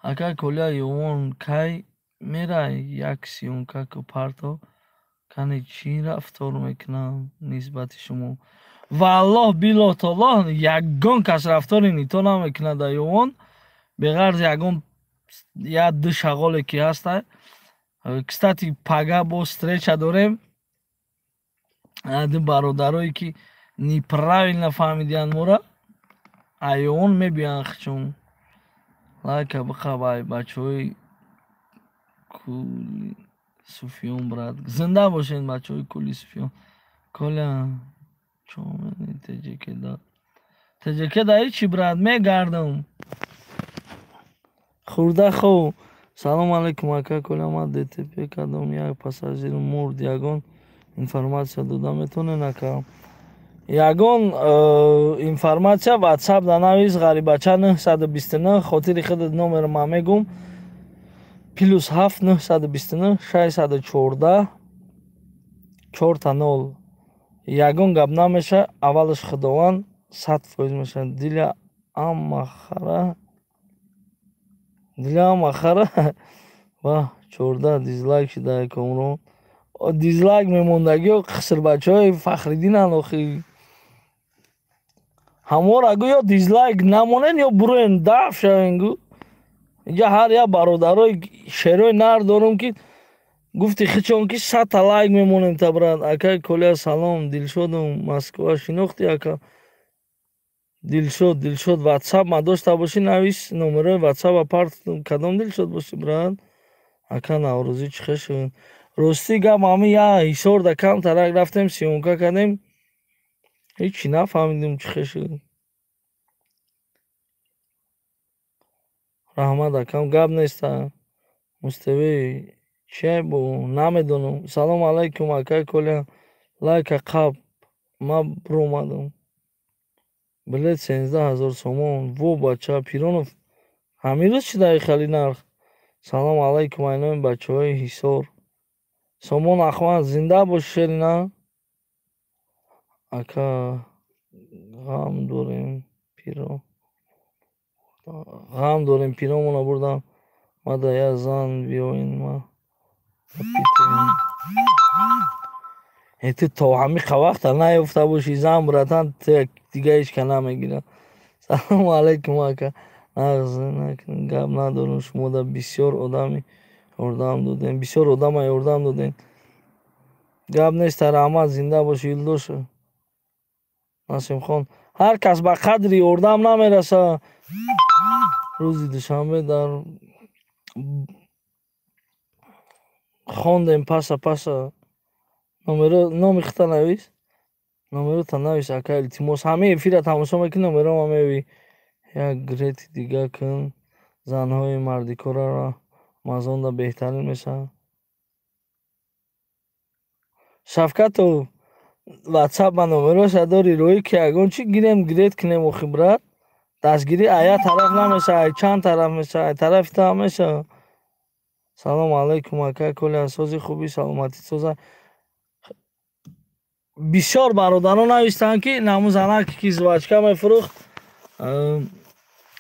Ака Коля, Ёвон кай мерай? Як съёмка ку парто, кани чӣ рафтор мекунанд нисбати шумо? Валлоҳ, биллоҳ, толлоҳ, ягон кас рафтори нито намекунад дар Ёвон, беғарз ягон як ду шағоле ки ҳаста. Кстати, пага бо встреча дорем, ду бародарое ки неправильно фаҳмидиянд мора, айён мебиёянд хчун. Лайка биқаб, ай бачаҳои Кули Суфиён, брат. Зинда бошед, бачаҳои Кули Суфиён. Коля, ТЖК да ҳечи, брат, мегардам. Хурда хов. Салом алейкум, ака Коля, ман ДТП кардам, як пассажир мурд, ягон информатсия дода метавонед, ака? Ягон информатсия WhatsApp да навис, ғарибача 929, хотири худат номер ман мегум. +7 929 614 4 0. Ягон гап намеша, аввалаш Худованд 100% меша. Диля амма хара, Диля амма хара. Ва 14 дизлайк шуда, Комрон. Дизлайк мемондагиё қисрбачаҳои Фахриддинанд охи. Ҳамора гӯ, ё дизлайк намонен, ё буроен даф шавен, гӯ. Инҷа ҳар як бародарои шерои нар дорум, ки гуфти хичон ки 100-та лайк мемонем та, брат. Акай Коля, салом, Дилшодум, Москва шинохтӣ, ака? Дилшод, Дилшод, WhatsApp ма дошта бошӣ, навис, номерои WhatsApp парт, кадом Дилшод бошӣ, брат? Ака, Наврӯзӣ чӣ хел шуд? Ростӣ гап, ҳами як Ҳисорда камтарак рафтем, съёмка кардем, ҳечи нафаҳмидем, чӣ хел шуд. Раҳмат, акам, гап неста. Муставӣ чия бо намедонам. Салом алайкум, акай Коля, лайка қаб, ман биромадам. Билет 13 000 сомон. Во бача, Пиронов ҳамин рӯз чӣ дар хали нарх? Салом алайкум, айноми бачаҳои Ҳисор. Сомон Ахмад, зинда бош, шерина. Ака, ғам дорем, пиро. Ғам дорем, пиромона бурдам. Мада як зан биёин, ма ту то ҳамин вақта наёфта бошӣ зан, братан, ту дига ҳеч ка намегирад. Салому алайкум, ака. Нағз накун, гап надорам, шумода бисёр одами ёрдам додем, бисёр одама ёрдам додем. Гап нест, раҳмат, зинда бошӣ, Юлдоша. Насимхон, ҳар кас ба қадри ёрдам намераса. Рӯзи душанбе дар хондем паса паса. Номеро, номи худта навис. Номерота навис, ака, илтимос. Ҳамаи эфира тамошо мекунӣ, номерома меёвӣ. Як грети дига кун. Занҳои мардикораро Амазонда беҳтарин мешавад. Шавкатов, WhatsApp ба номероша дори, роӣ ки ягон чӣ гирем, грет кунем, охи, брат. Дастгирӣ а як тараф намешавад, ай чанд тараф мешавад, ай тарафи ту ҳам мешавад. Салом алайкум, ака Коля, сози хуби, саломатӣ соза. Бисёр бародарон навистанд, ки наму занаке ки жвачка мефурӯхт,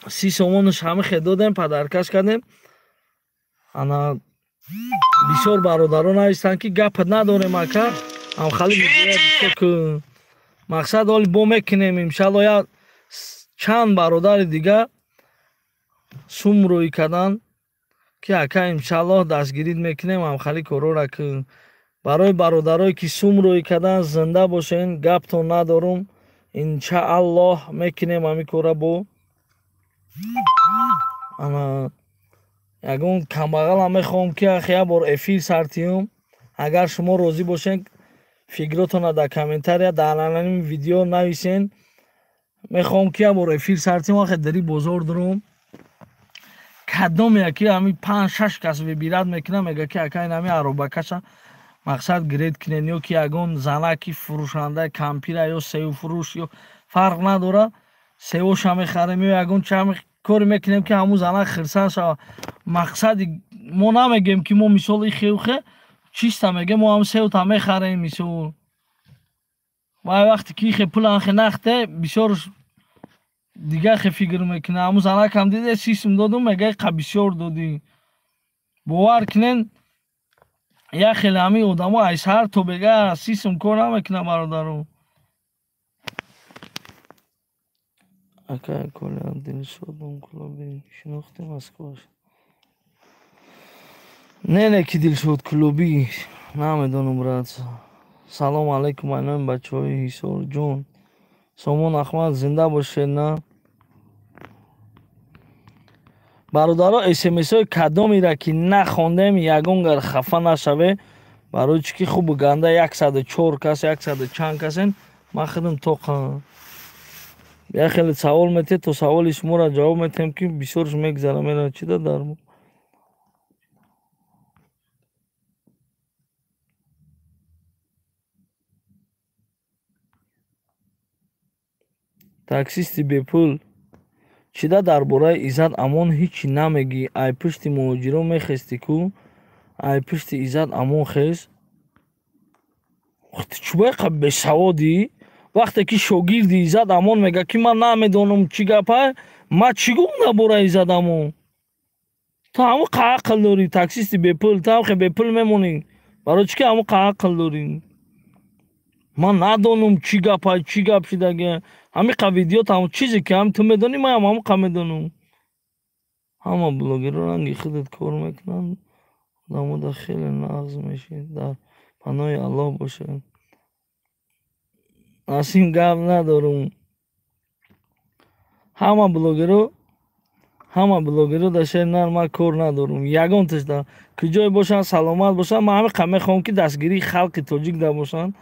30 сомонаш ҳама хе додем, подаркаш кардем. Ана бисёр бародарон навистанд, ки гапат надорем, ака, ҳамхали бисёр кун. Мақсад оли бо мекунем, иншалло. Як чанд бародари дига сум рӯй карданд, ки ака, иншаллоҳ, дастгирит мекунем, ҳамхали корора кун. Барои бародарое ки сум рӯй карданд, зинда бошен, гаптон надорум, иншааллоҳ, мекунем ҳамин кора бо. Ана ягон камбағалам мехоҳам, ки ах як бор эфир сартиём. Агар шумо розӣ бошен, фикротонро дар комментария дар ананими видео нависен. Мехоҳам, ки як бор эфир сартиём, ахе дари бозор дурум. Кадоме ки ҳамин панҷ шаш кас выбирать мекунам, мега, ки ака, ин ҳами аробакаша мақсад гред кунен, ё ки ягон занаки фурӯшанда кампира ё севфурӯш, ё фарқ надора, севоша мехарем ё ягон ча коре мекунем, ки ҳамун занак хирсанд шавад. Мақсади мо намегӯем, ки мо мисол ихеухе чиста мегӯем, мо ҳам севта мехарем мисол. Вай вақте ки ихе пул анхе нахте, бисёр дига хе фикр мекунад. Ҳамун занакам диде, 30 сум додум, мега, қа бисёр додӣ. Бовар кунен, як хеле ҳамин одамо ай саҳар то бега 30 сум кор намекунад, бародаро. Ака Коля, Дилшодум клуби шинохти, Москва? Не, ки Дилшод клуби намедонам, брат. Салом алайкум, айноми бачаҳои Ҳисорҷон. Сомон Ахмад, зинда бошед. На, бародаро, смсҳои кадомеро ки нахондем, ягон гар хафа нашаве, барои чӣ ки хубу ганда 104 кас, яксаду чанд касен, ман худам тоқа. Як хеле савол метиҳед, то саволи шуморо ҷавоб метиҳем, ки бисёрш мегзара, меравад. Чӣ да дар мо? Таксисти бепул. Чида дар бораи Иззат Амон ҳичи намегӣ? Ай пушти муҳоҷирон мехести ку? Ай пушти Иззат Амон хес? Чӣ бояд бесаводӣ? Вақте ки шогирди Иззат Амон мега ки ман намедонам чӣ гапа, ман чӣ гум дар бораи Иззат Амон? Ту ҳамон ақл дорӣ, таксисти бепул, ту ҳам хе бепул мемонӣ. Барои чӣ ки ҳамон ақл дорӣ? Ман надонам чӣ гапа, чӣ гап шидаги. Ҳамиқа видео там чизе ки ҳам ту медонӣ, ман ҳам ҳамоқа медонам. Ҳама блогерро ранги худат кор мекунанд. Одамода хеле нағз мешид. Дар паноҳи Аллоҳ бошед. Насим гап надорум. Ҳама блогерро дар шаҳри нар ман кор надорум. Ягон ташда куҷое бошанд, саломат бошанд. Ман ҳамиқа мехоҳам ки дастгирии халқи тоҷик да бошанд.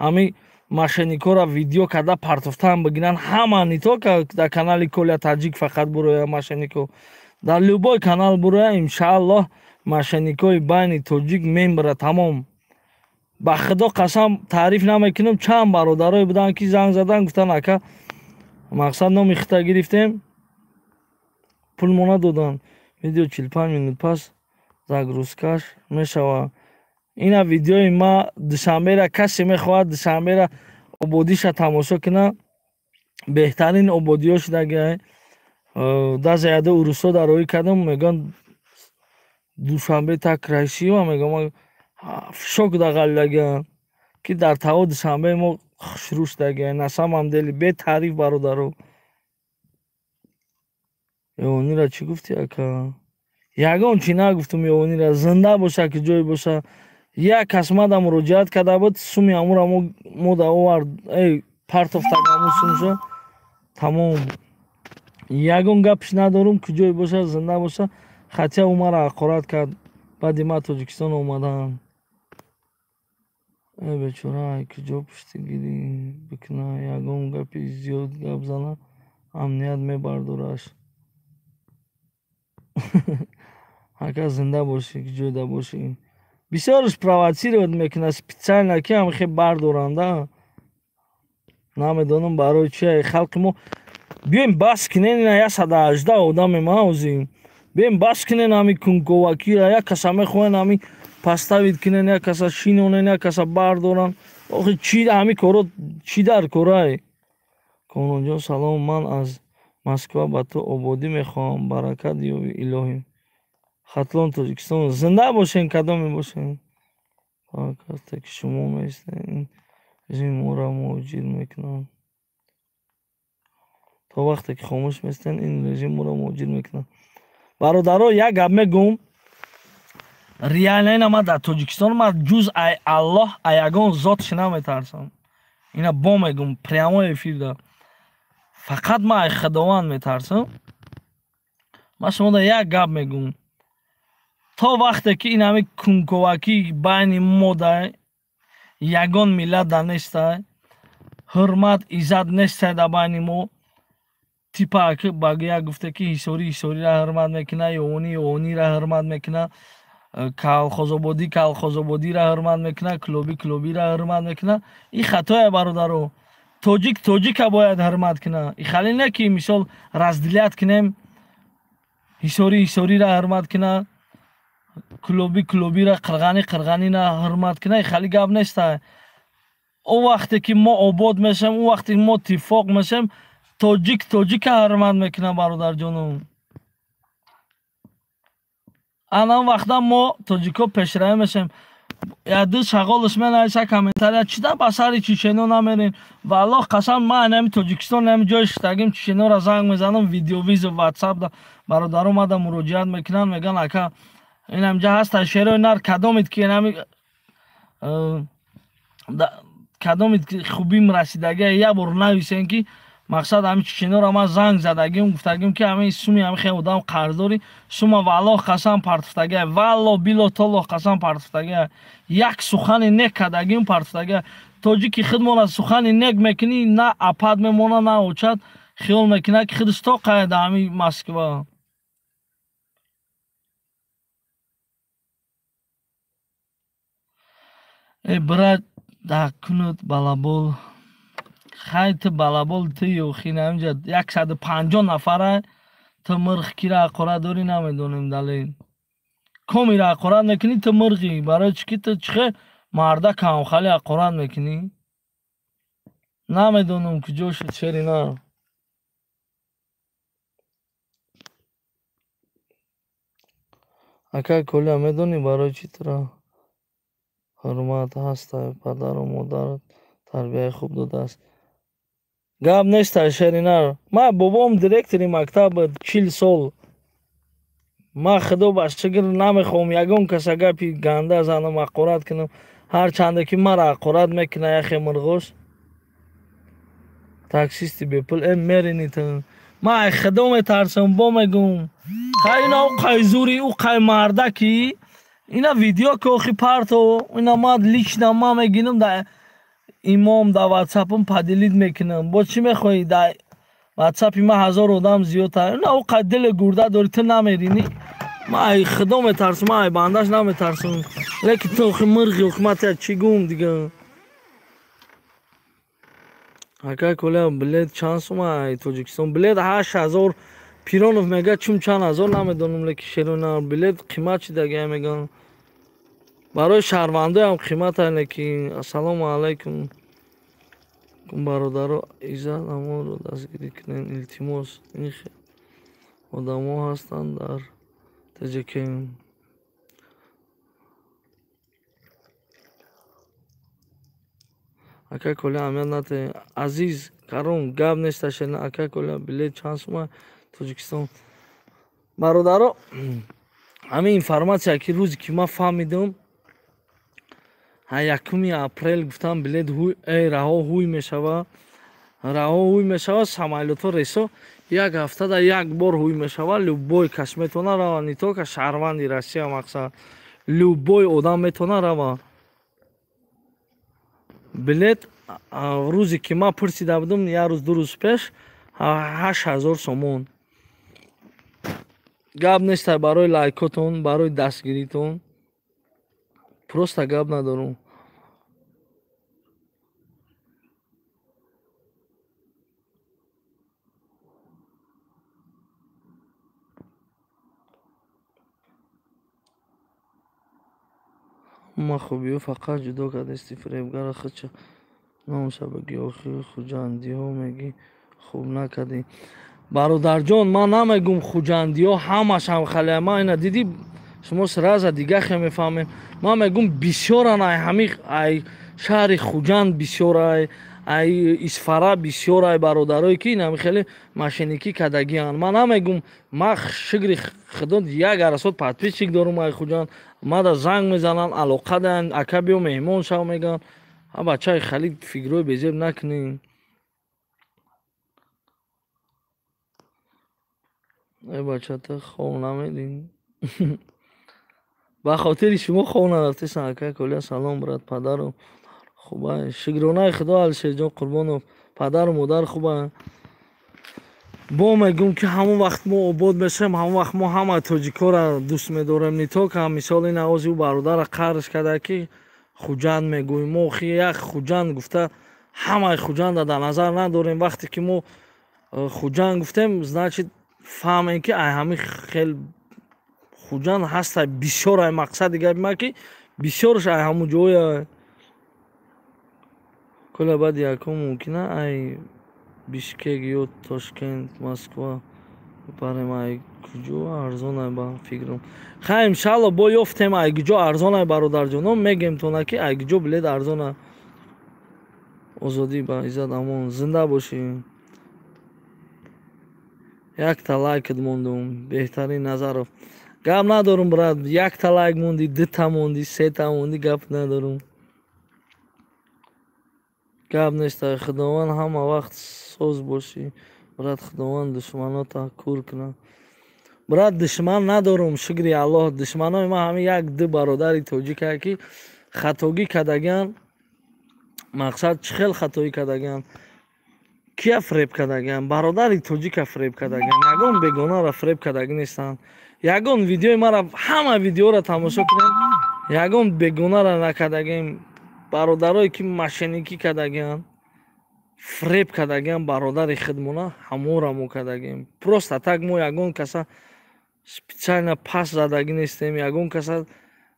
Ҳами мошенникора видео карда партофтан бигиранд. Ҳама не только дар канали Коля Таҷик фақат буроя мошеннико. Дар любой канал буроя, иншааллоҳ мошенникои байни тоҷик мембара тамом. Ба худо қасам таъриф намекунам, чанд бародарое буданд ки занг задан гуфтанд ака мақсад номи хита гирифтем, пул мо надоданд. Видео 45 минут пас загрузкаш мешавад. Ина видеои ма Душанбера касе мехоҳад Душанбера ободиша тамошо кунад, беҳтарин ободиҳо шудагиай. Дазе яда урусҳо дар роҳӣ кардам, мегӯянд Душанбе так красиво, мегӯям шок дағалидагианд ки дар таво Душанбеи мо хушрӯ шудагиай. На самом деле бетаъриф бародаро. Ёвонира чӣ гуфтӣ ака? Ягон чӣ нагуфтум Ёвонира, зинда боша ки ҷое боша. Як кас мада муроҷиат карда буд, суми амура мо да овард, эй партофтаг аму сумшо тамом. Ягон гапш надорум, куҷое боша, зинда боша. Хотя ӯ мара ҳақорат кард, баъди ман Тоҷикистон омадаам. Эй бечора, ай куҷо пуштигирӣ бикуна, ягон гапи зиёд гап зана, амният мебардораш. Ака зинда бошӣ, куҷода бошӣ. Бисёрш провоцировать мекунад специально ки ҳам хе бардоранда. Намедонам барои чи халқи мо. Биёем бас кунен, ина 118 одаме ма ҳозир. Биёем бас кунен ҳами кунковакира, як каса мехоҳен ҳами поставить кунен, як каса шинонен, як каса бардоранд. Охи чи ҳами коро чи дар корай? Комронҷон салом, ман аз Москва ба ту ободӣ мехоҳам, баракат ёби илоҳӣ. Хатлон Тоҷикистон зинда бошен, кадоме бошен. Баракате ки шумо меистед, ин режим моро муҳоҷир мекунанд. То вақте ки хомӯш меистед, ин режим моро муҳоҷир мекунанд. Бародаро, як гап мегӯм, реально ина ман дар Тоҷикистон ман ҷуз ай Аллоҳ ай ягон зотш наметарсам. Ина бо мегӯм прямой эфирда. Фақат ман ай Худованд метарсам. Ман шумода як гап мегӯм. То вақте ки ин ҳами кунковакӣ байни мо да ягон миллат да нестай, ҳурмат иззат нестай дар байни мо. Типа ба як гуфта ки ҳисорӣ ҳисориро ҳурмат мекунад, ёвонӣ ёвониро ҳурмат мекунад, калхозободӣ калхозободиро ҳурмат мекунад, клубӣ клубиро ҳурмат мекунад. Ин хатое бародаро. Тоҷик тоҷика бояд ҳурмат кунад. И хали не ки мисол разделят кунем, ҳисорӣ ҳисориро ҳурмат кунад, клуби клубиро, қирғани қирғанина ҳурмат кунад. Хали гап неста. О вақте ки мо обод мешем, о вақте ки мо тифоқ мешем, тоҷик тоҷика ҳурмат мекунад, бародарҷонум. Ана он вақта мо тоҷико пешравӣ мешем. Яду шағолаш менависа комментария, чида ба сари чечено намерем? Валлоҳ қасам, ман ҳами Тоҷикистон ҳами ҷои шитагим чеченора занг мезанам, видеовизо ватсап да бародаро мада муроҷиат мекунанд, мегӯянд ака ин ҳамҷа ҳаста шерои нар, кадомед ки ҳами кадомед ки хубим расидагия, як бор нависен ки Мақсад ҳамин чеченора ман занг задагим, гуфтагим ки ҳамин суми ҳамин хел одам қарздорӣ, сума валлоҳ қасам партуфтагия, валло било толлоҳ қасам партуфтагия. Як сухани нек кардагим партуфтагия. Тоҷики худмона сухани нек мекунӣ, на апад мемона, на очад, хиёл мекунад ки худаш то қаяда ҳамин Москва. Э брат, да кунут балабол. Хай ту балабол ту ёхи намҷа 150 нафара ту мирғ кира ҳақорат дорӣ намедонем далел. Комира ҳақорат мекунӣ ту мирғӣ, барои чӣ ки ту чихе марда камхали ҳақорат мекунӣ? Намедонам куҷо шуд шери на. Ака Коля, медонӣ барои чӣ туро ҳурмат ҳаста? Падару модарат тарбияи хуб додааст. Гап неста шеринар. Ман бобом директори мактаб буд 40 сол. Ман худо ба шукр намехоҳам ягон каса гапи ганда занам, ҳақорат кунам. Ҳарчанде ки маро ҳақорат мекунад яхе мирғош. Таксисти бепул мерини ту. Ман ай худо метарсам, бо мегум. Хай ина ӯ қай зури, ӯ қай мардаки. Ина видео ки охи парто, ина ман лично ман мегинам да имом да ватсапам поделид мекунам. Бо чӣ мехоҳӣ да ватсапи ман 1000 одам зиёдтар. Ина ӯ қай дили гурда дорӣ, ту намеринӣ. Ман ай худо метарсам, ман ай бандаш наметарсам. Лекин ту охи мирғи, охи ман тя чӣ гум дига. Ака Коля, билет чанд сума ай Тоҷикистон? Билет 8000. Пиронов мега чум чанд ҳазор намедонам, лекин шерона билет қимат шидагия меган. Барои шаҳрвандоям қимат ай, лекин ассалому алайкум. Бародаро, иззат амонро дастгирӣ кунед, илтимос. Ин хел одамо ҳастанд дар ТҶК. Ака Коля, аҳамият надиҳед. Азиз Каром, гап неста шерина. Ака Коля, билет чанд сума Тоҷикистон? Бародаро, ҳамин информатсия ки рӯзе ки ман фаҳмидам, 1 апрел гуфтам билет раҳо ҳуй мешава. Раҳо ҳуй мешава, самолётҳо рейсо як ҳафтада як бор ҳуй мешава. Любой кас метавона рава, не только шаҳрванди Россия, мақсад любой одам метавона рава. Билет рӯзе ки ман пурсида будам, як рӯз ду рӯз пеш, 8000 сомон. Гап неста барои лайкотон, барои дастгиритон. Просто гап надорам. Ма хубиё фақат ҷудо кардасти фиребгара худша номша бигӣ, охи хуҷандиҳо мегӣ хуб накардӣ. Бародарҷон, ман намегум хуҷандиҳо ҳамаш ҳамхалия. Ман ина дидӣ, шумо сразу дига хе мефаҳмем. Ман мегум бисёран ай ҳами ай шаҳри Хуҷанд бисёр ай, ай Исфара бисёр ай бародарое ки ин ҳами хеле мошенникӣ кардагианд. Ман намегум, ман шукри худо як арасот подписчик дорум ай Хуҷанд. Мада занг мезананд, алоқа даянд, ака биё меҳмон шав мегӯянд. Ҳа бачаи хали фикрҳои безеб накунед. Э бача, ту хов намедӣ? Ба хотири шумо хов нарафтесам. Ака Коля, салом брат, падару хубай. Шукронаи худо Алишерҷон Қурбонов, падару модар хубай. Бо мегӯм ки ҳамон вақт мо обод мешавем, ҳамон вақт мо ҳама тоҷикҳоро дӯст медорем. Не только мисол ин овози ӯ бародарро қарш карда ки Хуҷанд мегӯем. Мо охи як Хуҷанд гуфта ҳамаи Хуҷандро дар назар надорем. Вақте ки мо Хуҷанд гуфтем, значит фаҳмем ки ай ҳамин хел Хуҷанд ҳаста бисёр ай мақсади гапи ман ки бисёрш ай ҳамун ҷоя. Коля, баъди якум мумкина ай Бишкек ё Тошкент, Москва барем ай куҷо арзон ай ба фикрам. Хай иншалло бо ёфтем ай куҷо арзон ай бародарҷоно, мегем тона ки ай куҷо билет арзон ай. Озодӣ ба иззат амон, зинда бошӣ. Якта лайкат мондум, беҳтарин Назаров. Гап надорум брат, якта лайк монди, дута монди, сета монди, гап надорум. Гап нест, Худованд ҳама вақт соз бошӣ. Брат, Худованд душманота кур кунад. Брат, душман надорум, шукри Аллоҳ. Душманои ман ҳамин як ду бародари тоҷикае ки хатогӣ кардагиан. Мақсад чӣ хел хатоӣ кардагиан? Кия фреб кардагиан? Бародари тоҷика фреб кардагиан. Ягон бегонаро фреб кардагӣ нестанд. Ягон видеои мара, ҳама видеоро тамошо кунед, ягон бегонаро накардагием. Бародарое ки мошенникӣ кардагиан, фреб кардагиан бародари худмона, ҳамонро мо кардагием. Просто так мо ягон каса специально пас задагӣ нестем, ягон каса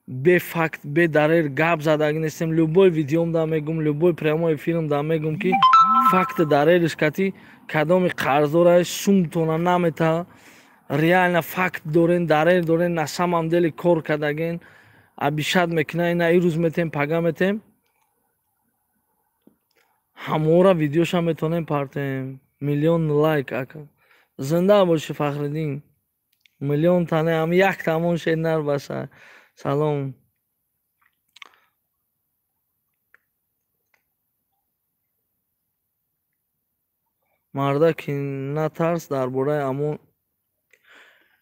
бе факт, бе далел гап задагӣ нестем. Любой видеом да мегум, любой прямой эфирм да мегум, ки факти далелиш кати кадоми қарздорае сумтона намета, реально факт дорен, далел дорен, на самом деле кор кардаген, обещать мекуна, ина ирӯз метем, пага метем, ҳамора видеоша метонем партем. Миллион лайк, ака. Зинда бошӣ, Фахриддин. Миллион тане ҳам як тамон шед нар баса. Салом. Марда ки натарс дар бораи амон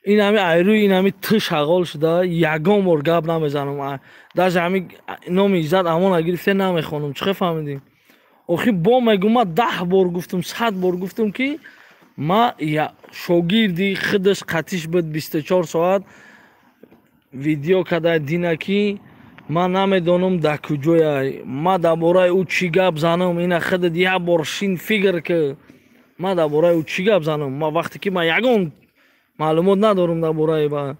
ин ҳами айрӯи ин ҳами ту шағол шуда ягон бор гап намезанам. Даже ҳами номи Иззат Амона гирифте намехонам. Чӣ хел фаҳмидӣ? Охи бо мегум, ма 10 бор гуфтум, 100 бор гуфтум, ки ма шогирди худаш қатиш буд 24 соат видео када дина, ки ман намедонам дар куҷояй. Ма дар бораи ӯ чӣ гап занам? Ина худат як бор шин фикр ки ма дар бораи ӯ чӣ гап занам. Ма вақте ки ман ягон маълумот надорам дар бораи ба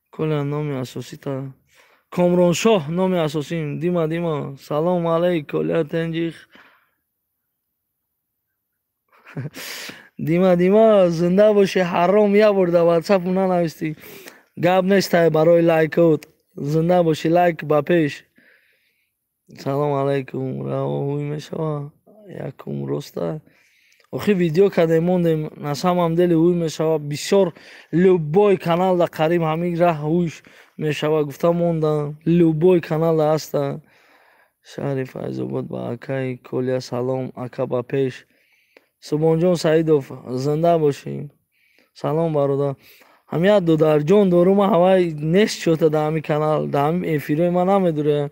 Коля номи асосита Комроншоҳ номи асосим. Дима, Дима, салом алейк, Коля тенҷих. Дима, Дима, зинда бошӣ, ҳаром, як бор дар ватсапу нанавистӣ. Гап нестай барои лайкот. Зинда бошӣ, лайк ба пеш. Салом алайкум, раво ҳуй мешава? Якум роста. Охи видео кардем, мондем, на самом деле ҳуй мешава. Бисёр любой канал да қариб ҳамин раҳ ҳуй мешава гуфта мондам. Любой канал да ҳаста. Шаҳри Файзобод ба акаи Колия салом, ака ба пеш. Субҳонҷон Саидов, зинда бошӣ. Салом, бародар. Ҳам як додарҷон дорум, ҳавай нест чота дар ҳамин канал, дар ҳамин эфирҳои ман намедуря.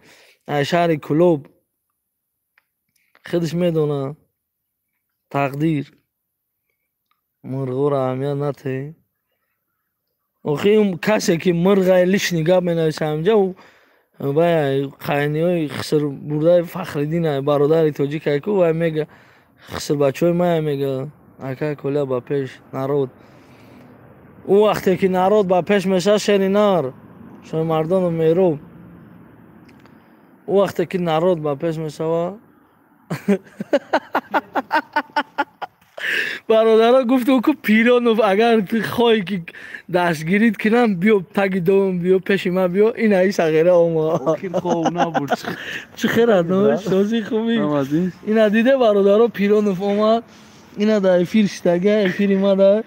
Ай шаҳри Кулоб. Худаш медона. Тақдир. Мурғоро аҳамият натеҳ. Охи касе ки мурғай лишний гап менависа ҳамҷа, вай қайниҳои хисрбурдаи Фахриддин бародари тоҷикай ку, вай мега хисрбачаҳои мая мега ака Коля ба пеш, народ. Ӯ вақте ки народ ба пеш мешавад, шери нар, Шоҳмардону Мероб. Ӯ вақте ки народ ба пеш мешавад, бародаро гуфтум ку Пиронов, агар ту хоҳӣ ки дастгирит кунам, биё таги дом, биё пеши ман, биё ина и сағира ома. Чӣ херат, сози хуби? Ина диде, бародаро, Пиронов омад, ина дар эфир шитага, эфири ма дар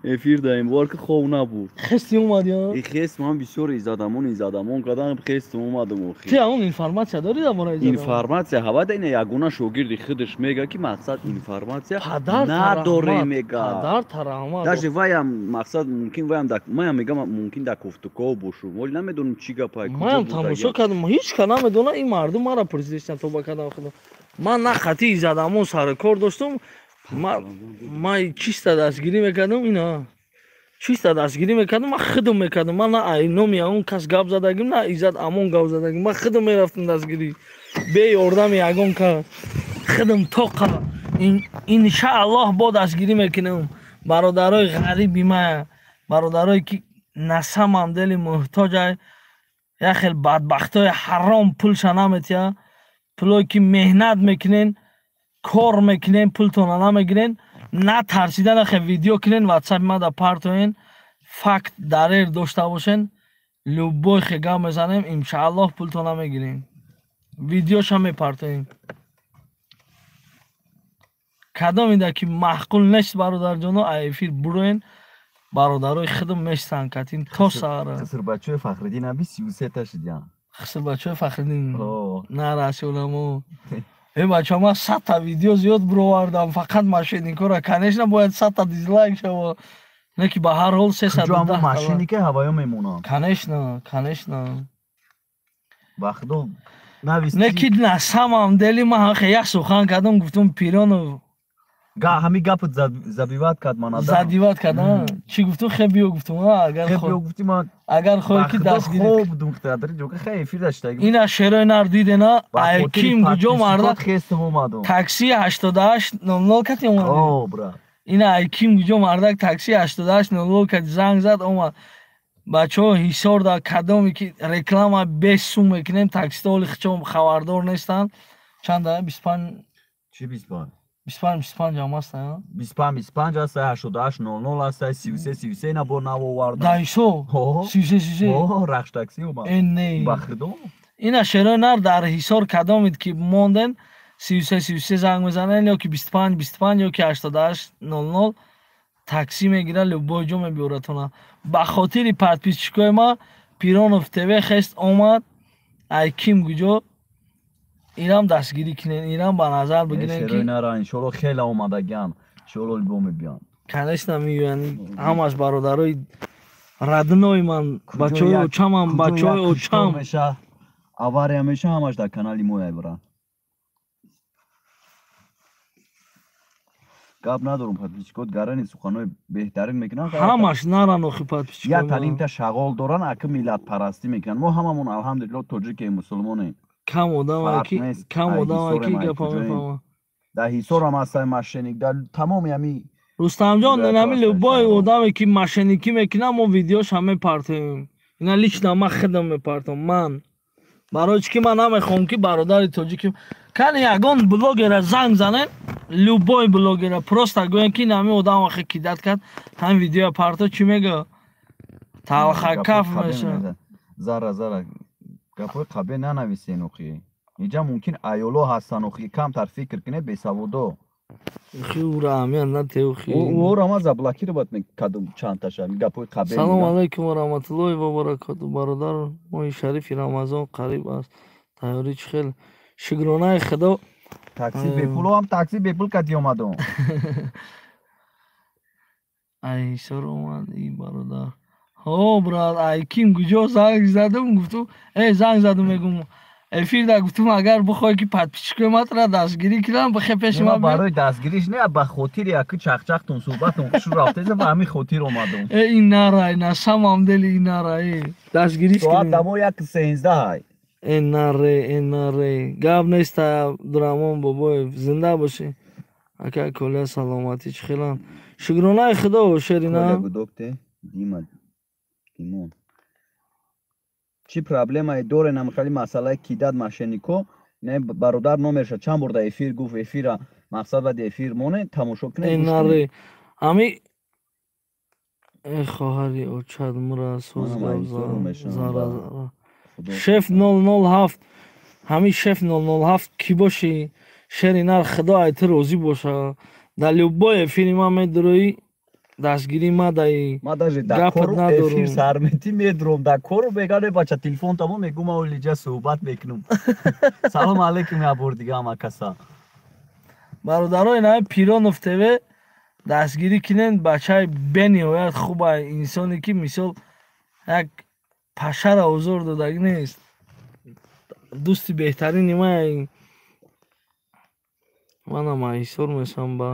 Эфир даем, бовар ки хов набуд. Хести омад ё? И хест ман бисёр Иззадамон, Иззадамон кардам, хестум омадам охи. Ти ҳамон информатсия дорӣ дар бораи Иззадамон? Информатсия ҳавада ина ягона шогирди худаш мега, ки мақсад информатсия надоре мега. Падар тараҳмат. Даже ваям мақсад мумкин ваям да маям мегам мумкин да кофтуков бошу. Вале намедонам чӣ гапай. Маям тамошо кардам, ҳеч ка намедона, ин мардум мара пурсидиштан тоба кардам худо. Ман на хати Иззадамон сари кор доштум, ма чиста дастгирӣ мекардам, ина чиста дастгирӣ мекардам, ман худам мекардам. Ман на ай номи ягон кас гап задагим, на Иззат Амон гап задагим. Ман худам мерафтам дастгирӣ бе ёрдами ягон кас, худам тоқа. Иншааллоҳ бо дастгирӣ мекунам бародарои ғариби ма, бародарое ки на самом деле муҳтоҷай, як хел бадбахтои ҳаром пулша наметиҳа. Пулое ки меҳнат мекунен, кор мекунен, пултона намегирен, натарсида нахе видео кунен, ватсапи мада партоен, факт дарер дошта бошен, любой хе гап мезанем, иншааллоҳ пултона мегирем, видеоша мепартоем. Кадомида ки маъқул нест, бародарҷоно, ай эфир буроен, бародарои худам мештан катин то саҳара. Хисрбачаи Фахриддин аби 33 та шидян. Хисрбачаи Фахриддин нарасёнамо. Бача, ман 100 та видео зиёд бировардам, фақат мошенникора, конечно, бояд 100 та дизлайк шава. Не ки ба ҳар ҳол 310. Мошенники ҳаваё мемонанд. Конечно, конечно. Ба худо. Не ки на самом деле ман як сухан кардам, гуфтум Пиронов. Ҳами гапат забивать кард ман. Задевать кард. Чӣ гуфтум? Хе биё, гуфтум, агар гуфти ман. Агар хоҳӣ ки дастгирӣ. Хоб будум, хе эфир даштаги. Ина шерои нар дидена, ким куҷо марда хестам омадум. Такси 8800 кати омад. О, брат. Ина ким куҷо мардак такси 8800 кати занг зад, омад. Бачаҳо, Ҳисор да кадоме ки реклама бесум мекунем, таксиҳо оли хичо хабардор нестанд. Чанда, 25? Чи 25? 25, 25 ҳам аст. 25, 25 аст, 8800 аст, 33, 33 на бор навовардам. Да Ҳисор 33, 33. Рахш такси омад. Э, не. Ба худо. Ина шерои нар, дар Ҳисор кадомед ки монден, 33, 33 занг мезанен, ё ки 25, 25, ё ки 8800 такси мегира, любой ҷо мебиёратона. Ба хотири подписчикои ма Пиронов ТВ хест омад, ай ким куҷо инам дастгирӣ кунен, инам ба назар бигирен ки. Нара, иншоалло, хеле омадагиан, иншоалло, либо мебиён. Конечно, меоян, ҳамаш бародарои родной ман, бачаҳои очамам, бачаҳои очам. Авария меша, ҳамаш дар канали мо бра. Гап надорум, подписчикот гарани суханҳои беҳтарин мекунанд. Ҳамаш наран охи подписчикои. Як талимта шағол доранд, ака, миллатпарастӣ мекунанд. Мо ҳамамон, алҳамдулилло, тоҷикем, мусулмонем. Кам одаме ки, кам одаме ки гапа мефаҳма. Дар Ҳисорам ҳастай мошенник, дар тамоми ҳами. Рустамҷон, нами любой одаме ки мошенникӣ мекунад, мо видеоша мепартоем. Ина лично ман худам мепартом. Ман барои чӣ ки ман намехоҳам ки бародари тоҷики кани ягон блогера занг занем, любой блогера просто гӯем ки нами одам вақте кидать кард, ҳамин видеоя парто, чӣ мега? Талхакаф меша. Зара, зара, гапҳои қабе нанависен охи. Инҷа мумкин аёло ҳастан охи, камтар фикр кунед, бесаводо. Ура аҳамият натеохи. Ора ма заблокировать мекардум чандташа гапҳои қабе. Салому алайкум ва раҳматуллоҳи ва баракоту, бародар. Моҳи шарифи Рамазон қариб аст, тайёрӣ чӣ хел? Шукронаи Худо. Такси бепулам, такси бепул кати омадум. Ай Ҳисор омад и бародар. Ҳо, брат, ай ким куҷо занг задум, гуфтум, занг задум, мегум, эфирда гуфтум, агар бихоҳӣ ки подписчикои матра дастгирӣ кунам, бихе пеши ман. Барои дастгириш не, ба хотири яки чахчахтон, суҳбатон хушу рафтеса, ба ҳамин хотир омадум. Э, ин нарай, на самом деле ин нарай, дастгириш. Соат дамо 1:13. Э, наре, э, наре, гап нест. Абдураҳмон Бобоев, зинда бошӣ, ака. Коля, саломатӣ чӣ хелам? Шукронаи Худо, шерина. Дима, Димон, чӣ проблемае дорен? Хали масъалаи кидать мошеннико не, бародар номерша чанд бор дар эфир гуфт. Эфира мақсад баъди эфир моне, тамошо кунед. Наре, ами э хоҳари очад мура соз. Шеф 007, ҳамин шеф 007 кӣ бошӣ, шери нар, Худо ай ту розӣ боша. Дар любой эфири ман медуроӣ, дастгирӣ мадаи. Ма даже дар кору эфир сарметӣ медуром, дар кору мегане, бача, телефон тамо мегум, олиҷа суҳбат мекунам. Салом алейкум як бор дига ҳама каса. Бародарои, наи Пиронов ТВ дастгирӣ кунен, бачаи бениҳоят хуба, инсоне ки мисол як пашара озор додагӣ нест, дӯсти беҳтарини ман. Манам ҳисор мешам, ба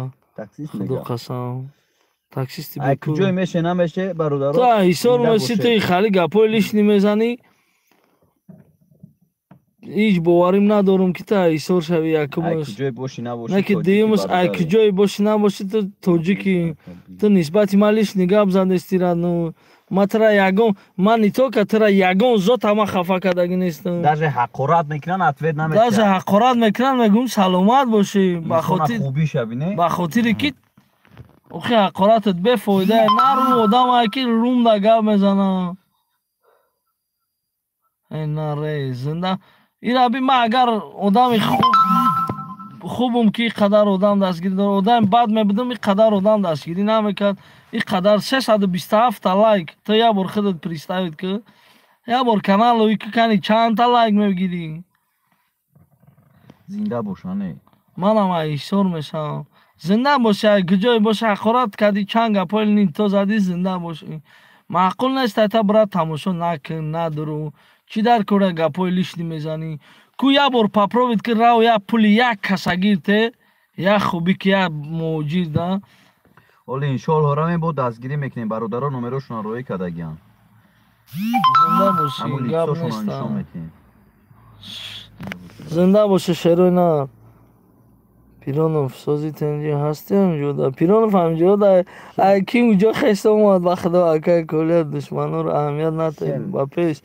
Худо қасам, таксисти. Куҷое меше, намеше, бародаро? Ту ҳисор меси, ту хали гапҳои лишний мезанӣ. Ҳеҷ боварим надорам, ки ту ҳисор шави. Якумаш не ки дуюмаш, ай куҷое бошӣ, набошӣ, ту тоҷики. Ту нисбати ман лишний гап задестира. Ну ма тура ягон, ман не только тура, ягон зота ма хафа кардагӣ нестам. Даже ҳақорат мекунанд, ответ намедиҳанд. Даже ҳақорат мекунанд, мегӯм, саломат бошӣ, ба хотире ки охи ҳақоратат бефоида. Нару одамае ки румда гап мезана. Э, наре, зинда ираби. Ман агар одами хубум, ки ин қадар одам дастгирӣ дорад, одами бад мебудам, ин қадар одам дастгирӣ намекард. Ин қадар 327-та лайк, ту як бор худат представить ки, як бор каналои ки кани чандта лайк мегирӣ. Зинда бошане. Манам ҳисор мешавам. Зинда боши, куҷое боши, ҳақорат кардӣ, чанд гапҳои нито задӣ, зинда боши. Маъқул нест, айта брат, тамошо накун, надуру. Чӣ дар кора гапҳои лишний мезанӣ? Ку як бор попробуй ки рав як пули як каса гирте, як хубӣ ки як муҳоҷир да. Оли иншоалло равем, бо дастгирӣ мекунем, бародаро номерошонро роӣ кардагианд. Зинда бошӣ, гап нест. Зинда бошӣ, шерои нар. Пиронов сози тенҷи ҳасти ҳамҷода. Пиронов ҳамҷода. Ай ки уҷо хеста омад, ба худо, акай Колия, душманонро аҳамият натед, ба пеш.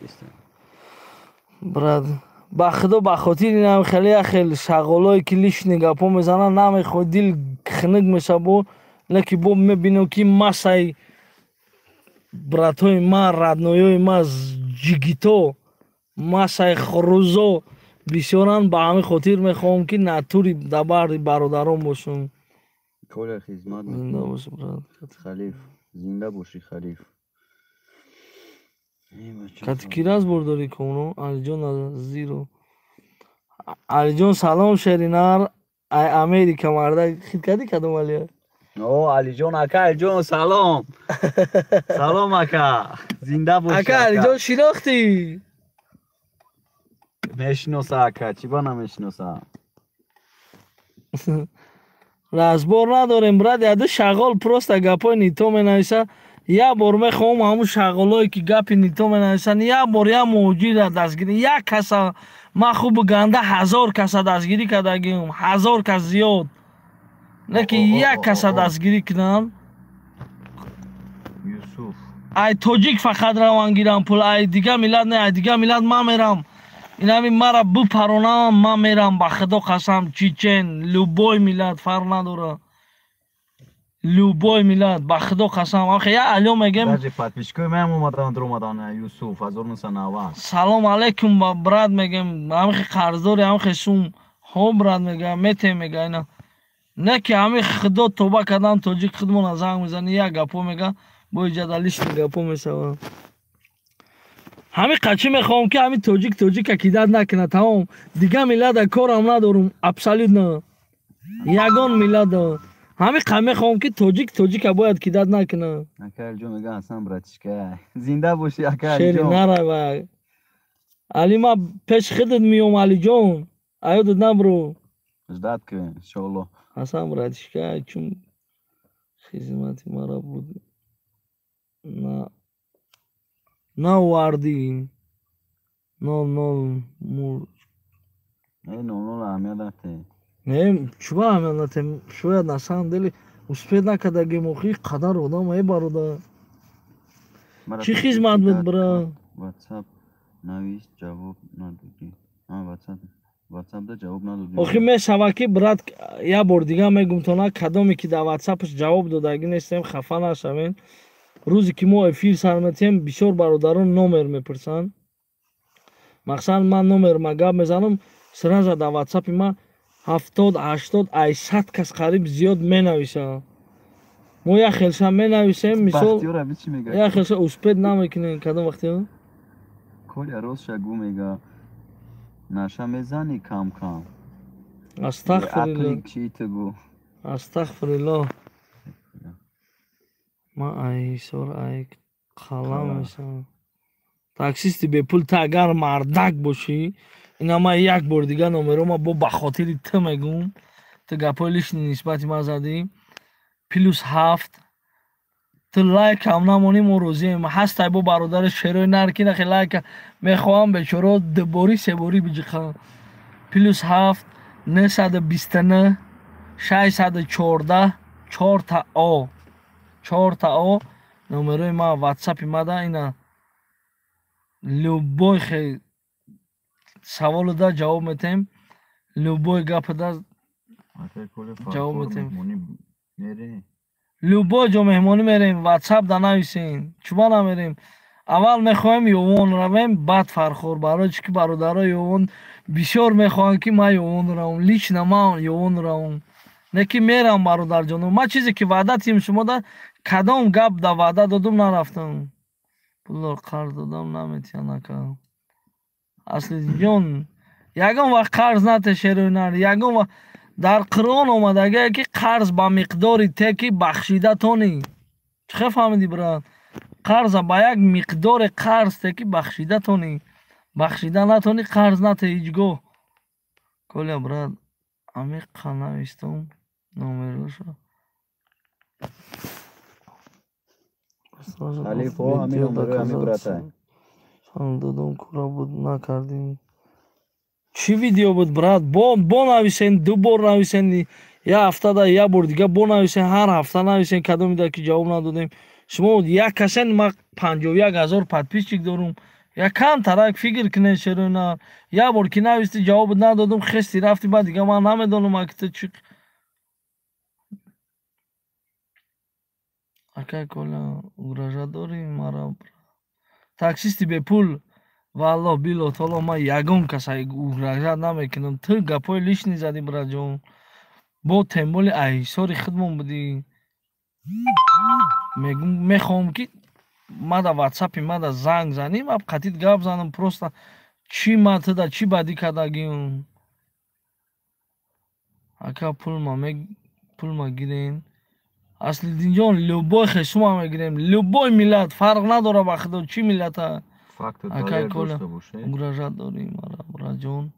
Брат, ба худо, ба хотири инам хеле як хел шағолое ки лишний гапҳо мезананд, намехоҳ, дил хунук меша бо, леки бо мебинам ки масаи братҳои ма, родной ҳои ма, ҷигито, масаи хурӯзо бисёранд. Ба ҳамин хотир мехоҳам, ки натури дар бари бародарон бошам. Коля, хизмат. Зинда бошӣ, брат. Халиф, зинда бошӣ, Халиф. Кати ки разбор дорӣ, Комрон? Алиҷон Азиро. Алиҷон, салом, шеринар, ай Америка марда хит кардӣ, кадом Алия? О, Алиҷон, ака Алиҷон, салом. Салом, ака. Зинда бошӣ. Ака Алиҷон, шинохтӣ? Мешиноса, ака, чӣ ба намешиноса? Разбор надорем, брат, яду шағол просто гапҳои нито менависа. Як бор мехоҳам ҳамун шағолое ки гапи нито менависанд, як бор як муҳоҷирра дастгирӣ, як каса. Ман хубу ганда 1000 каса дастгирӣ кардагиам, 1000 кас зиёд, не ки як каса дастгирӣ кунанд. Юсуф. Ай тоҷик фақат раван гирам пул, ай дига миллат не, ай дига миллат ман мерам. Инами мара бипаронам, ман мерам, ба худо қасам, чечен, любой миллат, фарқ надора. Любой миллат, ба худо қасам. Охе, я алё мегем. Даже подписчик ои ман омадан, дуромадан, Юсуф 1990. Салом алейкум, брат, мегем, ҳамихи қарздори, ҳамихи сум. Ҳо, брат, мегам, метем, мега ина. Не ки ҳами худо тоба кардам, тоҷик худмона занг мезани, як гапо мега, бо иҷада лишний гапо мешава. Ҳами қачӣ мехоҳам, ки ҳами тоҷик тоҷика кидать накунад, тамом. Дига миллата корам надорум, абсолютно. Ягон миллата. Ҳами қа мехоҳам, ки тоҷик тоҷика бояд кидать накунад. Ака Алиҷон мега, Ҳасан братишка. Зинда бошӣ, ака Шери Алиҷон. Нарава. Али, ма пеш худат миём, Алиҷон. Аёдат набро. Ждать кунем, иншоалло. Ҳасан братишка, чун хизмати мара буд на наовардӣ, нол нол мур. Э, нол нол аҳамият нате. Не, чӯба аҳамият натем, шояд на самом деле успеть накардагим, охи қадар одам, э, бародар. Чӣ хизмат буд, бра? WhatsApp навис, ҷавоб надодӣ. А, WhatsApp. WhatsApp да ҷавоб надодӣ. Охи мешава ки, брат, як бор дига мегум то на кадоме ки дар ватсапаш ҷавоб додагӣ нестем, хафа нашавем. Рӯзе ки мо эфир сар метиҳем, бисёр бародарон номер мепурсанд. Мақсад, ман номерма гап мезанам, сразу дар ватсапи ман 70, 80, ай 100 кас қариб зиёд менависанд. Мо як хелша менависем, мисол, Бахтиёр аби чӣ мега? як хелша успеть намекунем, кадом вақтиё? Коля, ростша гӯ, мега. Наша мезанӣ кам кам. Астағфирилло. Ақли чӣ ту гӯ? Астағфирилло. Ман ай Ҳисор, ай қалам мешавам. Таксисти бепул, ту агар мардак бошӣ, ина ман як бор дига номерома бо ба хотири ту мегум. Ту гапҳои лишний нисбати ман задӣ. +7, ту лайкам намонӣ, мо розием. Ҳастай бо бародари шерои нар ки нахе лайка мехоҳам, бечоро дуборӣ себорӣ биҷиқам. +7 929 614 чорта о чорта о, номерои ма, ватсапи мада ина. Любой хе саволу да ҷавоб метаҳем, любой гапа да ҷавоб метаҳем. Любой ҷо меҳмонӣ мерем, ватсап да нависем, чуба намерем. Аввал мехоҳем Ёвон равем, баъд Фархор. Барои чӣ ки бародарои Ёвон бисёр мехоҳанд, ки ман Ёвон равам, лично ман Ёвон равам. Не ки мерам, бародарҷоно. Ман чизе ки ваъда тиҳем шумо да, кадом гап да ваъда додум, нарафтам. Пулдор қарз додам, наметиҳанд, ака. Аслидинҷон, Ягон вақт қарз нате шерои нар, ягон вақт дар Қуръон омадагие ки қарз ба миқдори те ки бахшида тонӣ. Чӣ фаҳмидӣ, брат? Қарза ба як миқдори қарз те ки бахшида тонӣ. Бахшида натонӣ, қарз нате ҳеҷ гоҳ. Коля, брат, амиқа навистам номероша. Алиф, о, ҳамин номерои ҳамин братай. Додом кора буд накардем. Чӣ видео буд, брат? Бо нависен, ду бор нависен, як ҳафтада як бор дига бо нависен, ҳар ҳафта нависен, кадомида ки ҷавоб надодем. Шумо як касен, ман 51 ҳазор подписчик дорум. Як камтарак фикр кунед, шерои нар. Як бор ки нависти, ҷавоб надодум, хести рафти, баъд дига ман намедонам аки ту чӣ. Акай Коля, угрожать дорӣ мара? Таксисти бепул, валлоҳ било таоло, ман ягон каса угрожать намекунам. Ту гапҳои лишний задӣ, братҷон. Бо темболи айҳисори худмон будӣ. Мехоҳам ки мада ватсапи мада занг занӣ, ман қатит гап занам, просто чӣ ма туда чӣ бадӣ кардагим. Ака, пулма гирен. Аслиддинҷон, любой хешума мегирем, любой миллат, фарқ надора ба худо чӣ миллата. Акай Коля, угрожать дорӣ мара, братҷон?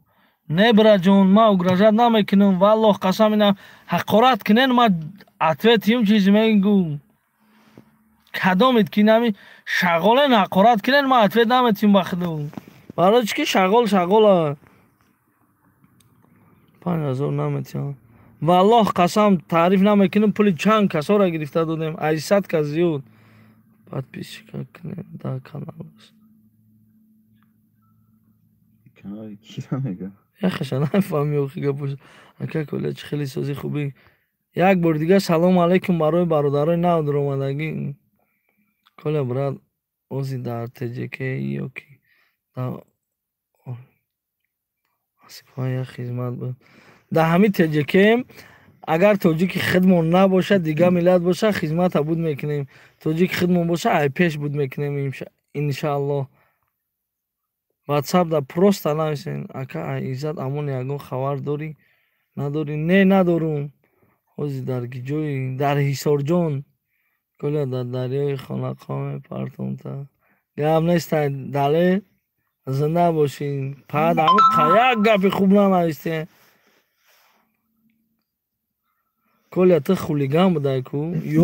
Не, братҷон, ман угрожать намекунам, валлоҳ қасам, ина ҳақорат кунен, ман ответ юм чизе мегӯм. Кадомед ки нами шағолен ҳақорат кунен, ман ответ наметиҳам ба худо. Барои чӣ ки шағол шағола. 5000 наметиҳам. Валлоҳ қасам, таъриф намекунам, пули чанд касоро гирифта додем, аз 100 кас зиёд. Подписчика кунед дар канал. Канали кира мега? Яхаша нафаҳми охи гапош. Ака Коля, чӣ хеле сози хубӣ. Як бор дига салом алейкум барои бародарои нав даромадагӣ. Коля, брат, ози дар ТҶК ё ки дар Москва як хизмат буд. Дар ҳамин ТҶК агар тоҷики худмон набошад, дигар миллат бошад, хизмата буд мекунем. Тоҷики худмон бошад, ай пеш буд мекунем, иншааллоҳ. Ватсап да просто нависен. Ака, ай Иззат Амон ягон хабар дорӣ? Надорӣ? Не, надорум. Ҳозир дар ҷои дар Ҳисорҷон. Коля, дар дарёи Хонақо мепартом та. Гап нестай, дале зинда бошин. Пад ҳамин як гапи хуб нанавистем. Коля, ту хулиган будай ку?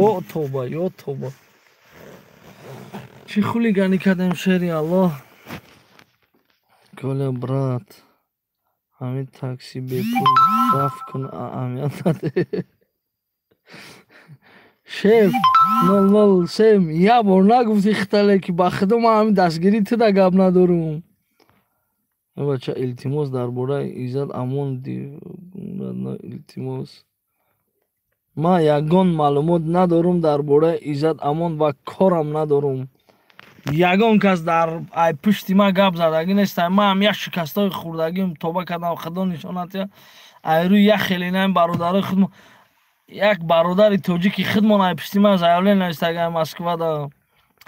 Ё тоба, ё тоба. Чӣ хулиганӣ кардем, шери Аллоҳ? Коля, брат, ҳамин такси бепул рафт кун, аҳамият надеҳ. Шеф 007, як бор нагуфти хитале ки ба худо ман ҳамин дастгирӣ туда гап надорум. Бача, илтимос, дар бораи Иззат Амон илтимос. Ман ягон маълумот надорум дар бораи Иззат Амон ва корам надорум. Ягон кас дар ай пушти ман гап задагӣ нест. Ман ҳам як шикастҳои хурдагим тоба кардам, худо нишонат я. Ай рӯи як хеле наим бародарои худмон, як бародари тоҷики худмон ай пушти ман заявление навистагиам Москвада.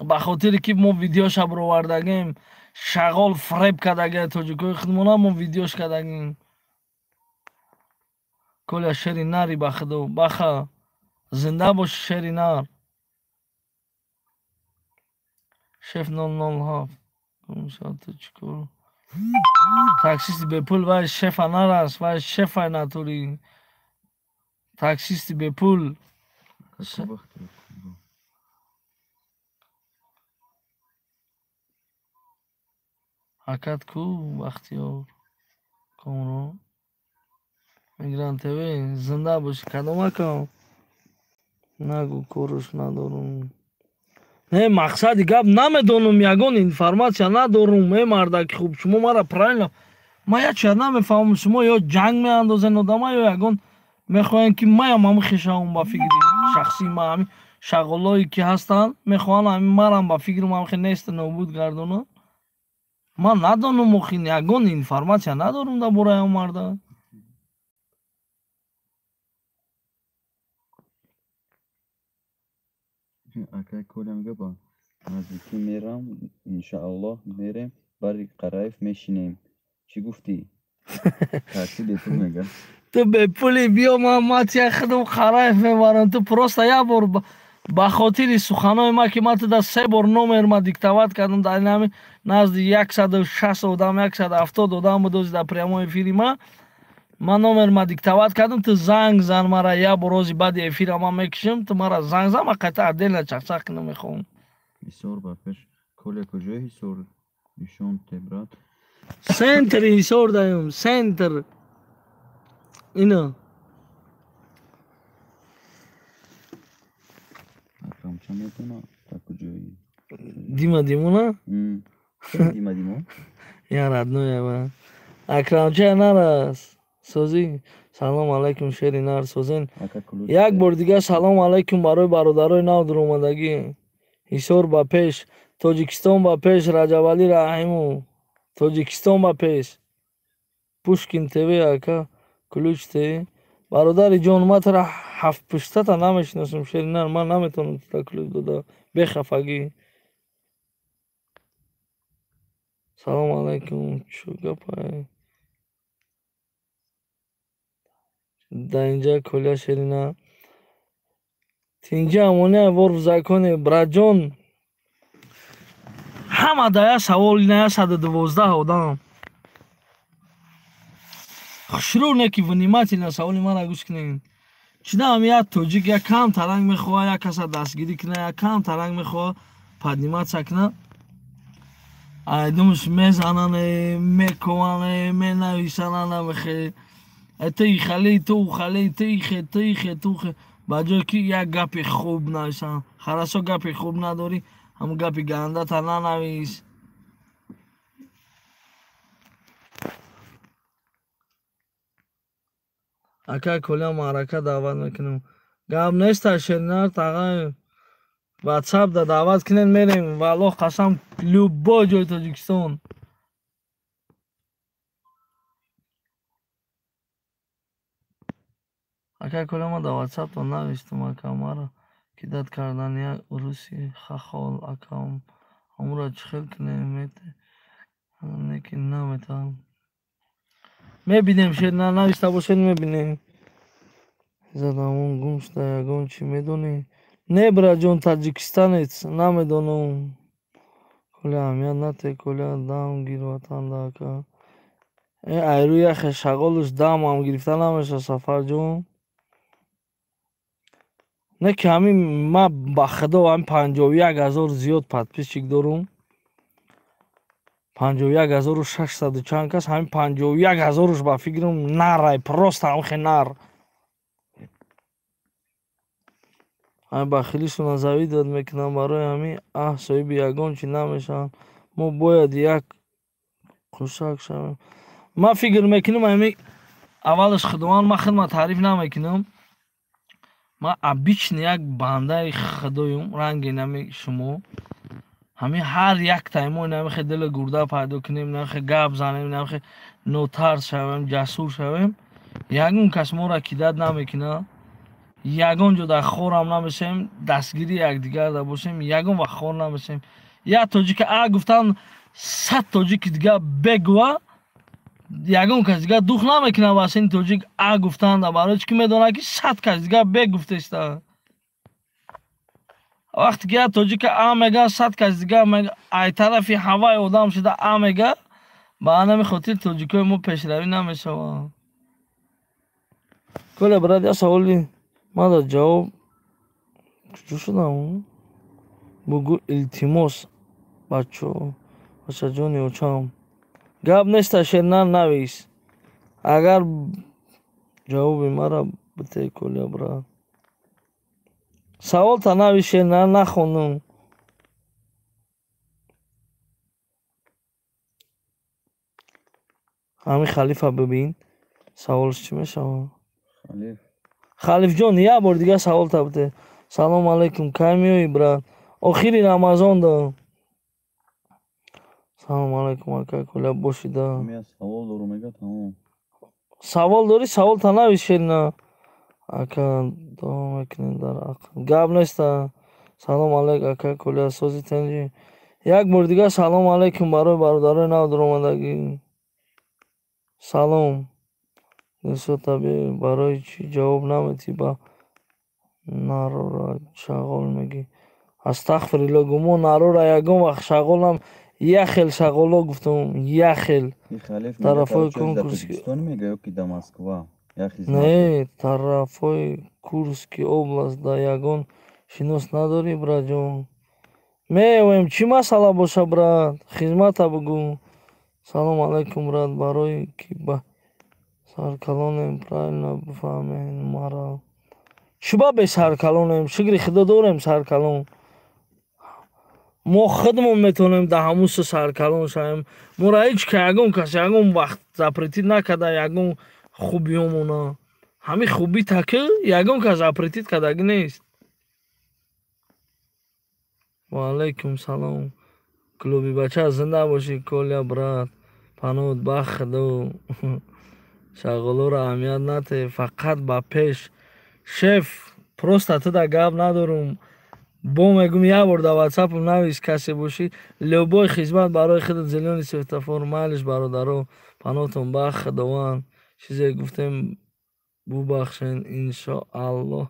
Ба хотире ки мо видеоша бировардагим, шағол фреб кардагиа тоҷикои худмона, мо видеош кардагим. Коля, шери нари ба худо, баха, зинда боши, шери нар. Шеф 007, ту чӣ кор? Таксисти бепул, вай шефа нарас, вай шефай натури. Таксисти бепул. Акат ку Бахтиёр Комрон. Мигрант ТВ, зинда боши, кадом акам? Нагу, корш надорум. Не, мақсади гап намедонам, ягон информатсия надорум. Э, мардаки хуб, шумо мара правильно. Ман як чиз намефаҳмам, шумо ё ҷанг меандозен одама, ё ягон мехоҳем ки маям ҳамин хешавам ба фикри шахсии ман, ҳамин шағолое ки ҳастанд, мехоҳанд ҳамин марам ба фикри ман хе нест нобуд гардонанд. Ман надонам, охи ягон информатсия надорум дар бораи он марда. Акай Коля мега ба наздикӣ мерам, иншааллоҳ мерем, бари Қараев мешинем. Чӣ гуфтӣ? Такси бепул мега. Ту бепули биё, ман матия худам Қараев мебарам. Ту просто як бор ба хотири суханои ма, ки ман туда се бор номер ма диктовать кардам, дар инами назди 160 одам, 170 одам будози дар прямой эфири ма. Ман номер ма диктовать кардам, ту занг зан мара як бор, рози баъди эфира ман мекушам, ту мара занг зан, ман қайта отдельно чақчақ кунам мехоҳам. Ҳисор ба пеш. Коля, куҷои Ҳисор нишон те, брат? Центри Ҳисор даем, центр. Ино. Акрамча метона та куҷои? Дима Димона? Дима Димон? Я родной ма. Акрамча нарас. Созӣ. Салом алайкум, шери нар созен. Як бор дигар салом алайкум барои бародарои нав дуромадагӣ. Ҳисор ба пеш, Тоҷикистон ба пеш, Раҷабалӣ Раҳимов. Тоҷикистон ба пеш. Пушкин ТВ ака, Ключ ТВ. Бародари ҷон, ман тура ҳафт пуштата намешиносам, шери нар, ман наметавонам тура ключ дода. Бехафагӣ. Салом алайкум, чӯ гапай? Дар инҷа Коля шерина. Тинҷа амония вор в законе, братҷон. Ҳама да як савол, ина 112 одам. Хушрӯ не ки внимательно саволи мара гӯш кунед. Чидаам як тоҷик як кам таранг мехоҳад, як каса дастгирӣ кунад, як кам таранг мехоҳад подниматься кунад. Айдумш мезанане, мековане, менависанана мехе. Ту ихали, ту ухали, ту ихе, ту ихе, ту ухе. Ба ҷое ки як гапи хуб нависанд. Харасо гапи хуб надорӣ, ҳамун гапи гандата нанавис. Ака Коля маърака даъват мекунем. Гап неста шеринар тағай. Ватсап да даъват кунед, мерем. Валлоҳ қасам, любой ҷои Тоҷикистон. Ака Коля, ман дар ватсаптон навиштам, ака, маро кидат кардан як уруси хахол, ака, ҳамуро чӣ хел кунем, мете не ки наметавонам. Мебинем, шеринар нависта бошед, мебинем. Задамон гум шуда, ягон чӣ медонӣ? Не, братҷон, таҷикистанец, намедонам. Коля, аҳамият нате, Коля, дам гир ватанда, ака. Айрӯи яхе шағолуш дамам гирифта намешавад, Сафарҷон. Не ки ҳамин ман ба худо ҳамин 51 000 зиёд подписчик дорум. 51 600 чанд кас, ҳамин 51 000-уш ба фикрам нарай, просто ҳамхе нар. Ҳамин бахилишона завидовать мекунам, барои ҳамин аҳ соҳиби ягон чӣ намешаванд. Мо бояд як қушак шавем. Ман фикр мекунам, ҳамин аввалаш Худованд, ман худма таъриф намекунам. Ман обычный як бандаи худоюм, ранги нами шумо. Ҳамин ҳар яктаи мо инамихе дили гурда пайдо кунем, инамихе гап занем, инамихе нотарс шавем, ҷасур шавем. Ягон кас моро кидат намекунад. Ягон ҷо дар хорам намешавем, дастгирии якдигар да бошем, ягон вақт хор намешавем. Як тоҷика а гуфтан, 100 тоҷики дигар бегӯва, ягон кас дигар дух намекунад бас ин тоҷик а гуфтанда, барои чӣ ки медонад ки 100 кас дигар бе гуфтеста. Вақте ки як тоҷика а мега, 100 кас дигар мега, ай тарафи ҳаваи одам шуда а мега, ба ҳамин хотир тоҷикои мо пешравӣ намешаванд. Коля, брат, як саволи мада ҷавоб куҷо шудам? Бугӯ илтимос, бачо, бачаҷони очам. Гап неста, шернар навис. Агар ҷавоби мара бите, Коля, брат. Саволта навис, шернар, нахондум. Ҳамин халифа бибин, саволш чӣ мешавад? Халиф. Халифҷон, як бор дигар саволта бите. Салом алайкум, кай меоӣ, брат? Охири Рамазон да. Салом алайкум, ака Коля, бошида. Ман савол дорум, мега, тамом. Савол дорӣ, саволта навис, шерина. Ака, дуо мекунем дар ақл. Гап неста. Салом алайк, ака Коля, сози тенҷи. Як бор дигар салом алайкум барои бародарои нав дуромадагӣ. Салом. Барои чӣ ҷавоб наметӣ ба нарора шағол мегӣ? Астағфирулло, гумон нарора ягон вақт шағолам, як хел шағоло гуфтам, як хел. Тарафҳои конкурс не, тарафҳои Курский область да ягон шинос надорӣ, братҷон? Меоем, чӣ масъала боша, брат? Хизмата бугӯ. Салом алайкум, брат, барои ки ба саркалонем, правильно бифаҳмед маро. Чӣ ба бесаркалонем? Шукри худо дорем саркалон. Мо худмон метавонем дар ҳамун су саркалон шавем. Моро ҳеҷ ка ягон кас ягон вақт запретить накарда ягон хубиёмона. Ҳамин хуби таки ягон кас запретить кардагӣ нест. Ва алайкум салом. Клуби бача зинда бошӣ, Коля брат. Паноҳ ба худо. Шағолоро аҳамият натеҳ, фақат ба пеш. Шеф, просто ту да гап надорум. Бо мегум як бор дар ватсапам навис касе бошӣ, любой хизмат барои худат зелёный светофор, майлиш бародаро, паноҳтон ба худованд. Чизе гуфтем бубахшен, иншоаллоҳ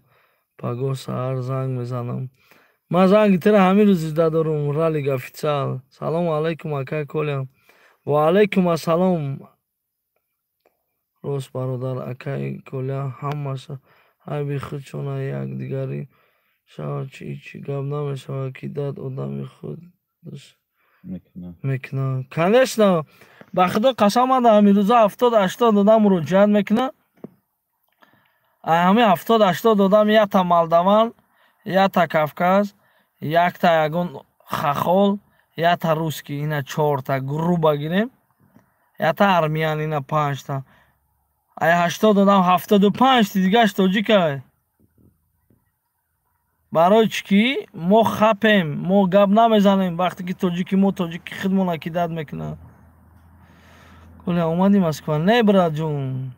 пагоҳ саҳар занг мезанам. Ман занги туро ҳамин рӯз иҷда дорум, Ралик официал. Салому алайкум, акай Коля. Ва алайкум ассалом. Рост бародар, акай Коля, ҳамаша айби худшона якдигарӣ шавад, чӣ чӣ гап намешавад, ки дад одами худаш мекунад. Конечно, ба худо қасам, ман дар ҳамин рӯза 70-80 одам муроҷиат мекунад. Ҳамин 70-80 одам якта молдаван, якта Кавказ, якта ягон хахол, якта русский, ина чорта грубо гирем, якта армян, ина панҷта. Ай 80 одам 75 дигаш тоҷикай. Барои чӣ ки мо хапем, мо гап намезанем вақте ки тоҷики мо тоҷики худмона кидат мекунад. Коля, омадӣ Москва? Не, братҷон.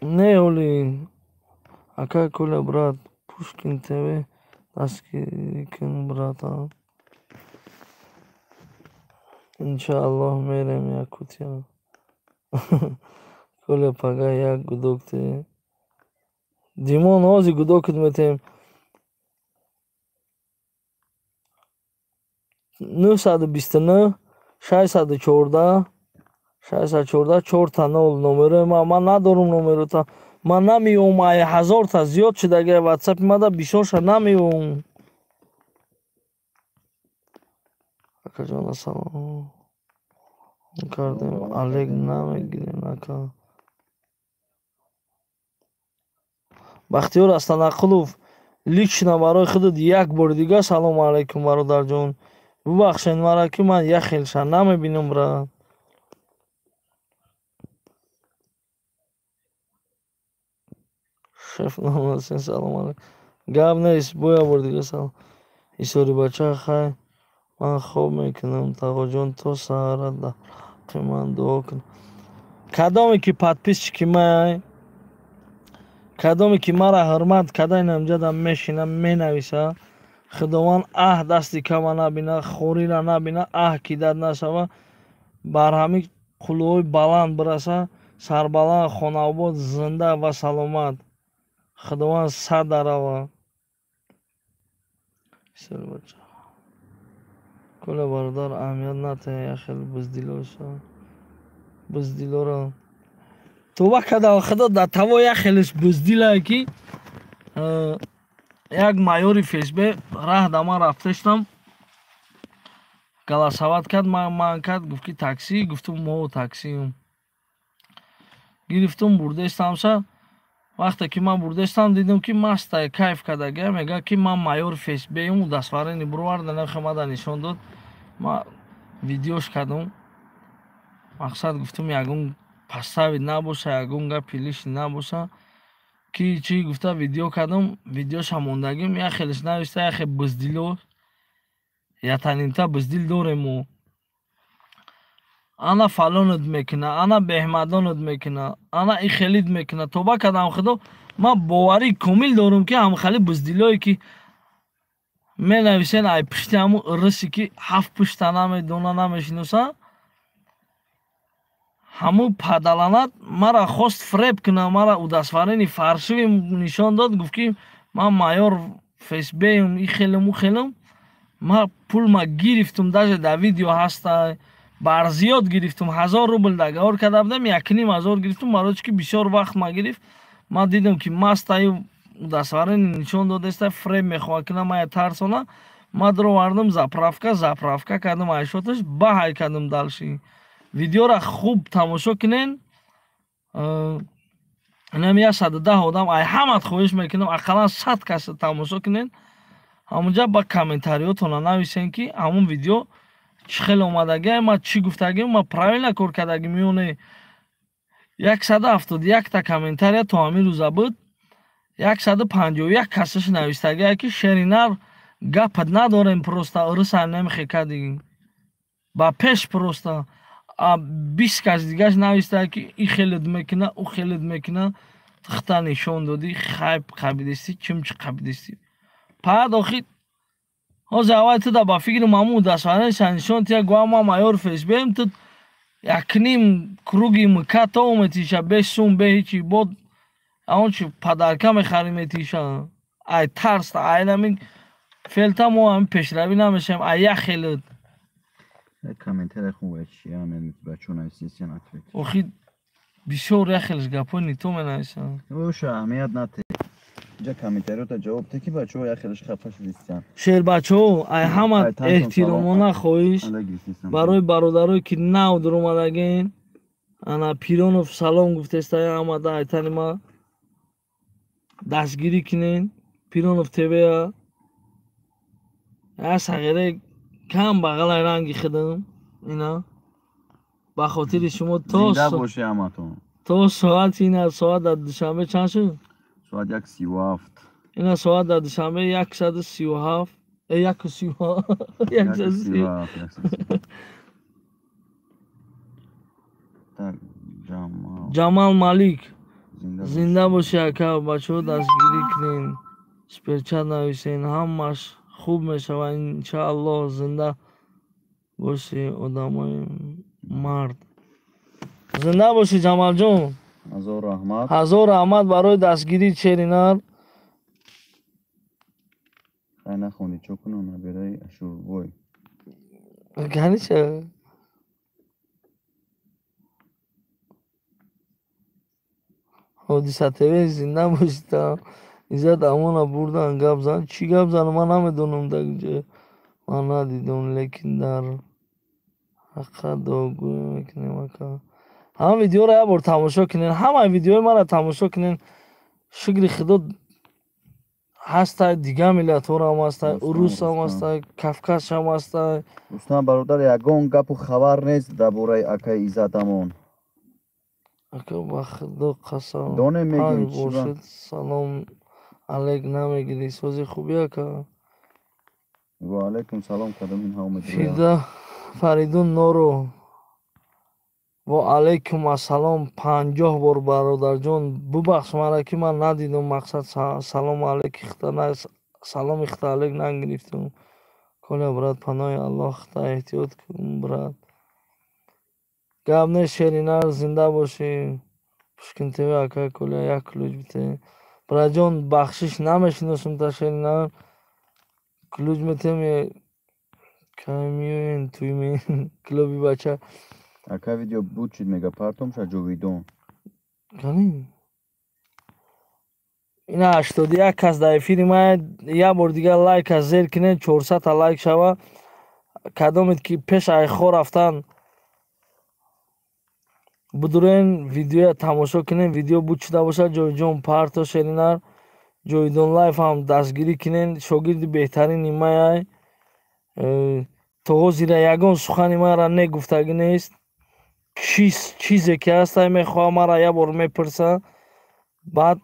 Не, оли. Акай Коля, брат, Пушкин ТВ дастгирӣ кун, брата. Иншааллоҳ мерем Якутия. Коля, пага як гудок те. Димон, ҳози гудокат метем. 929 614 614 4 0 номерои ман. Ман надорум номерота. Ман намеём, ай ҳазорта зиёд шудагай ватсапи мада бисёрша намеём. Акаҷон, ассалом кардем, алек намегирем, ака. Бахтиёр Астанақулов, лично барои худат як бори дига салому алайкум, бародарҷон. Бубахшед мара ки ман як хелша намебинам, брат. Шеф намасен, салом алайкум. Гап нест, бо як бори дига салом. Исори бача, хай ман хоб мекунам, тағоҷон, то саҳара дар ҳаққи ман дуо кун. Кадоме ки подписчики май, кадоме ки мара ҳурмат карда, инамҷада мешина, менависа, худованд аҳ дасти кама набина, хорира набина, аҳ кидат нашава, бар ҳамин қулуҳои баланд бираса, сарбаланд, хонаобод, зинда ва саломат. Худованд сад дарава. Коля бародар, аҳамият натеҳ, як хел буздилоша. Буздилоро тоба кардам, худо дар таво як хелеш буздилае ки як майори ФСБ раҳ да ман рафташтам, голосовать кард, ман кард, гуфт ки такси, гуфтум мо таксием. Гирифтум, бурдестамша. Вақте ки ман бурдестам, дидам ки мастае, кайф кардагия, мегӯяд ки ман майори ФСБ-ем, дастфарини бироварда, нахе мада нишон дод. Ман видеош кардам. Мақсад гуфтум ягон пасавид набоша, ягон гапи лишний набоша. Ки чӣ гуфта видео кардам, видеоша мондагим, як хелеш нависта, як хел буздило. Ятанимта буздил дорем мо. Ана фалонат мекуна, ана беҳмадонат мекуна, ана и хелид мекуна. Тоба кардам худо, ман боварии комил дорам ки ҳамхали буздилое ки менависен ай пушти ҳамун ырысе ки ҳафт пушта намедона, намешиноса. Ҳамун падаланат мара хост фреб кунад, мара удостоверение фаршивӣ нишон дод, гуфт ки ман майор ФСБ-м, и хелем, у хелем. Ма пулма гирифтум, даже дар видео ҳаста, барзиёд гирифтум, 1000 рубл договор карда будам, 1500 гирифтум, барои чӣ ки бисёр вақт ма гирифт. Ма дидам ки мастаю удостоверение нишон додаста, фреб мехоҳад кунад, мая тарсона. Ма даровардам заправка кардам, айшоташ баҳай кардам дальше. Видеора хуб тамошо кунен. Инам 110 одам, ай ҳамат хоҳиш мекунам, ақаллан 100 кас тамошо кунен. Ҳамунҷа ба комментариётона нависен ки ҳамун видео чӣ хел омадагиам, ма чӣ гуфтагиам, ма правильно кор кардагим ё не. 171 та комментария то ҳамин рӯза буд. 151 касаш навистагия ки шеринар гапат надорем, просто ырыса намехе кардӣ. Ба пеш просто а 20 кас дигаш навистая ки и хелет мекуна, ӯ хелет мекуна, тихта нишон додӣ, хайп қабидистӣ, чимчи қабидистӣ. Паад охи ҳозир аввал ту да ба фикрам ҳамун удостоверениеша нишон тия, гӯям ман майор ФСБ-м, ту якним круги МК то ометиша, бе сум, бе ҳичи, бод он чи падарка мехарӣ метиша. Ай тарс, ай намин фелта мо ҳамин пешравӣ намешавем, ай як хелет. Комментарий хуб чи ҳамин бачо нависисен ответ. Охи бисёр як хелеш гапҳои нито менависанд. Оша аҳамият нате. Инҷа комментариёта ҷавоб те ки бачаҳо як хелеш хафа шудистанд. Шербачаҳо, ай ҳама эҳтиромона хоҳиш барои бародарое ки нав дуромадагин. Ана Пиронов салом гуфтеста, ҳамада айтани ма дастгирӣ кунен. Пиронов ТВ-я я сағире кам бағалай ранги хидам ина ба хотири шумо то зинда боши ҳаматон. То соат ина соат дар Душанбе чанд шуд? Соат 1:37. Ина соат дар Душанбе 137, 1:37. Так, Ҷамал. Ҷамал Малик. Зинда боши ака, бачаҳо дастгирӣ кунен, суперчат нависен, ҳамаш хуб мешавад иншааллоҳ. Зинда боши одамои мард. Зинда боши Ҷамалҷон. Ҳазор раҳмат. Ҳазор раҳмат барои дастгирии Черинар. Хай нахондӣ, чо кунам набираи Ашурбой. Ганича? Ҳодиса ТВ зинда бошида. Иззат амона бурдан гап зан. Чӣ гап занам ман намедонам дар ҷо. Ман надидам, лекин дар ҳақиқат дуогӯӣ мекунем ака. Ҳама видеоро як бор тамошо кунен, ҳамаи видеои маро тамошо кунен. Шукри Худо ҳастай, дигар миллатҳоро ҳам ҳастай, урус ҳам ҳастай, Кавказ ҳам ҳастай. Рустам бародар, ягон гапу хабар нест дар бораи акаи Иззат Амон. Ака ба Худо қасам. Донем мегӯем Панҷ чӣ ба? бошед, салом алейк намегирӣ. Сози хубӣ ака? Ва алайкум салом кардам ин ҳама медонам. Фида Фаридун Норо. Ва алайкум ассалом 50 бор бародарҷон, бубахш мара ки ман надидам, мақсад салом алейк хита на, салом хита алейк нагирифтам. Коля брат, паноҳи Аллоҳ, хита эҳтиёт кун брат. Гап нест Шеринар, зинда бошӣ. Пушкин ТВ ака Коля як ключ бите. Братҷон, бахшиш намешиносам та Шеринар. Ключ метем камюен туймен клуби бача. Ака видео буд чид мега партом ша ҷовидон. Кани? Ина 81 кас дар эфири ма, як бор дигар лайка зер кунед, 400 та лайк шава. Кадомед ки пеш айхо рафтан будурен, видеоя тамошо кунен, видео буд шуда бошад, ҷовидҷон парто Шеринар, Ҷовидон лайф ҳам дастгирӣ кунен, шогирди беҳтарини маяй. То ҳозира ягон сухани маро негуфтагӣ нест. Чизе ки ҳастай мехоҳам мара як бор мепурса, баъд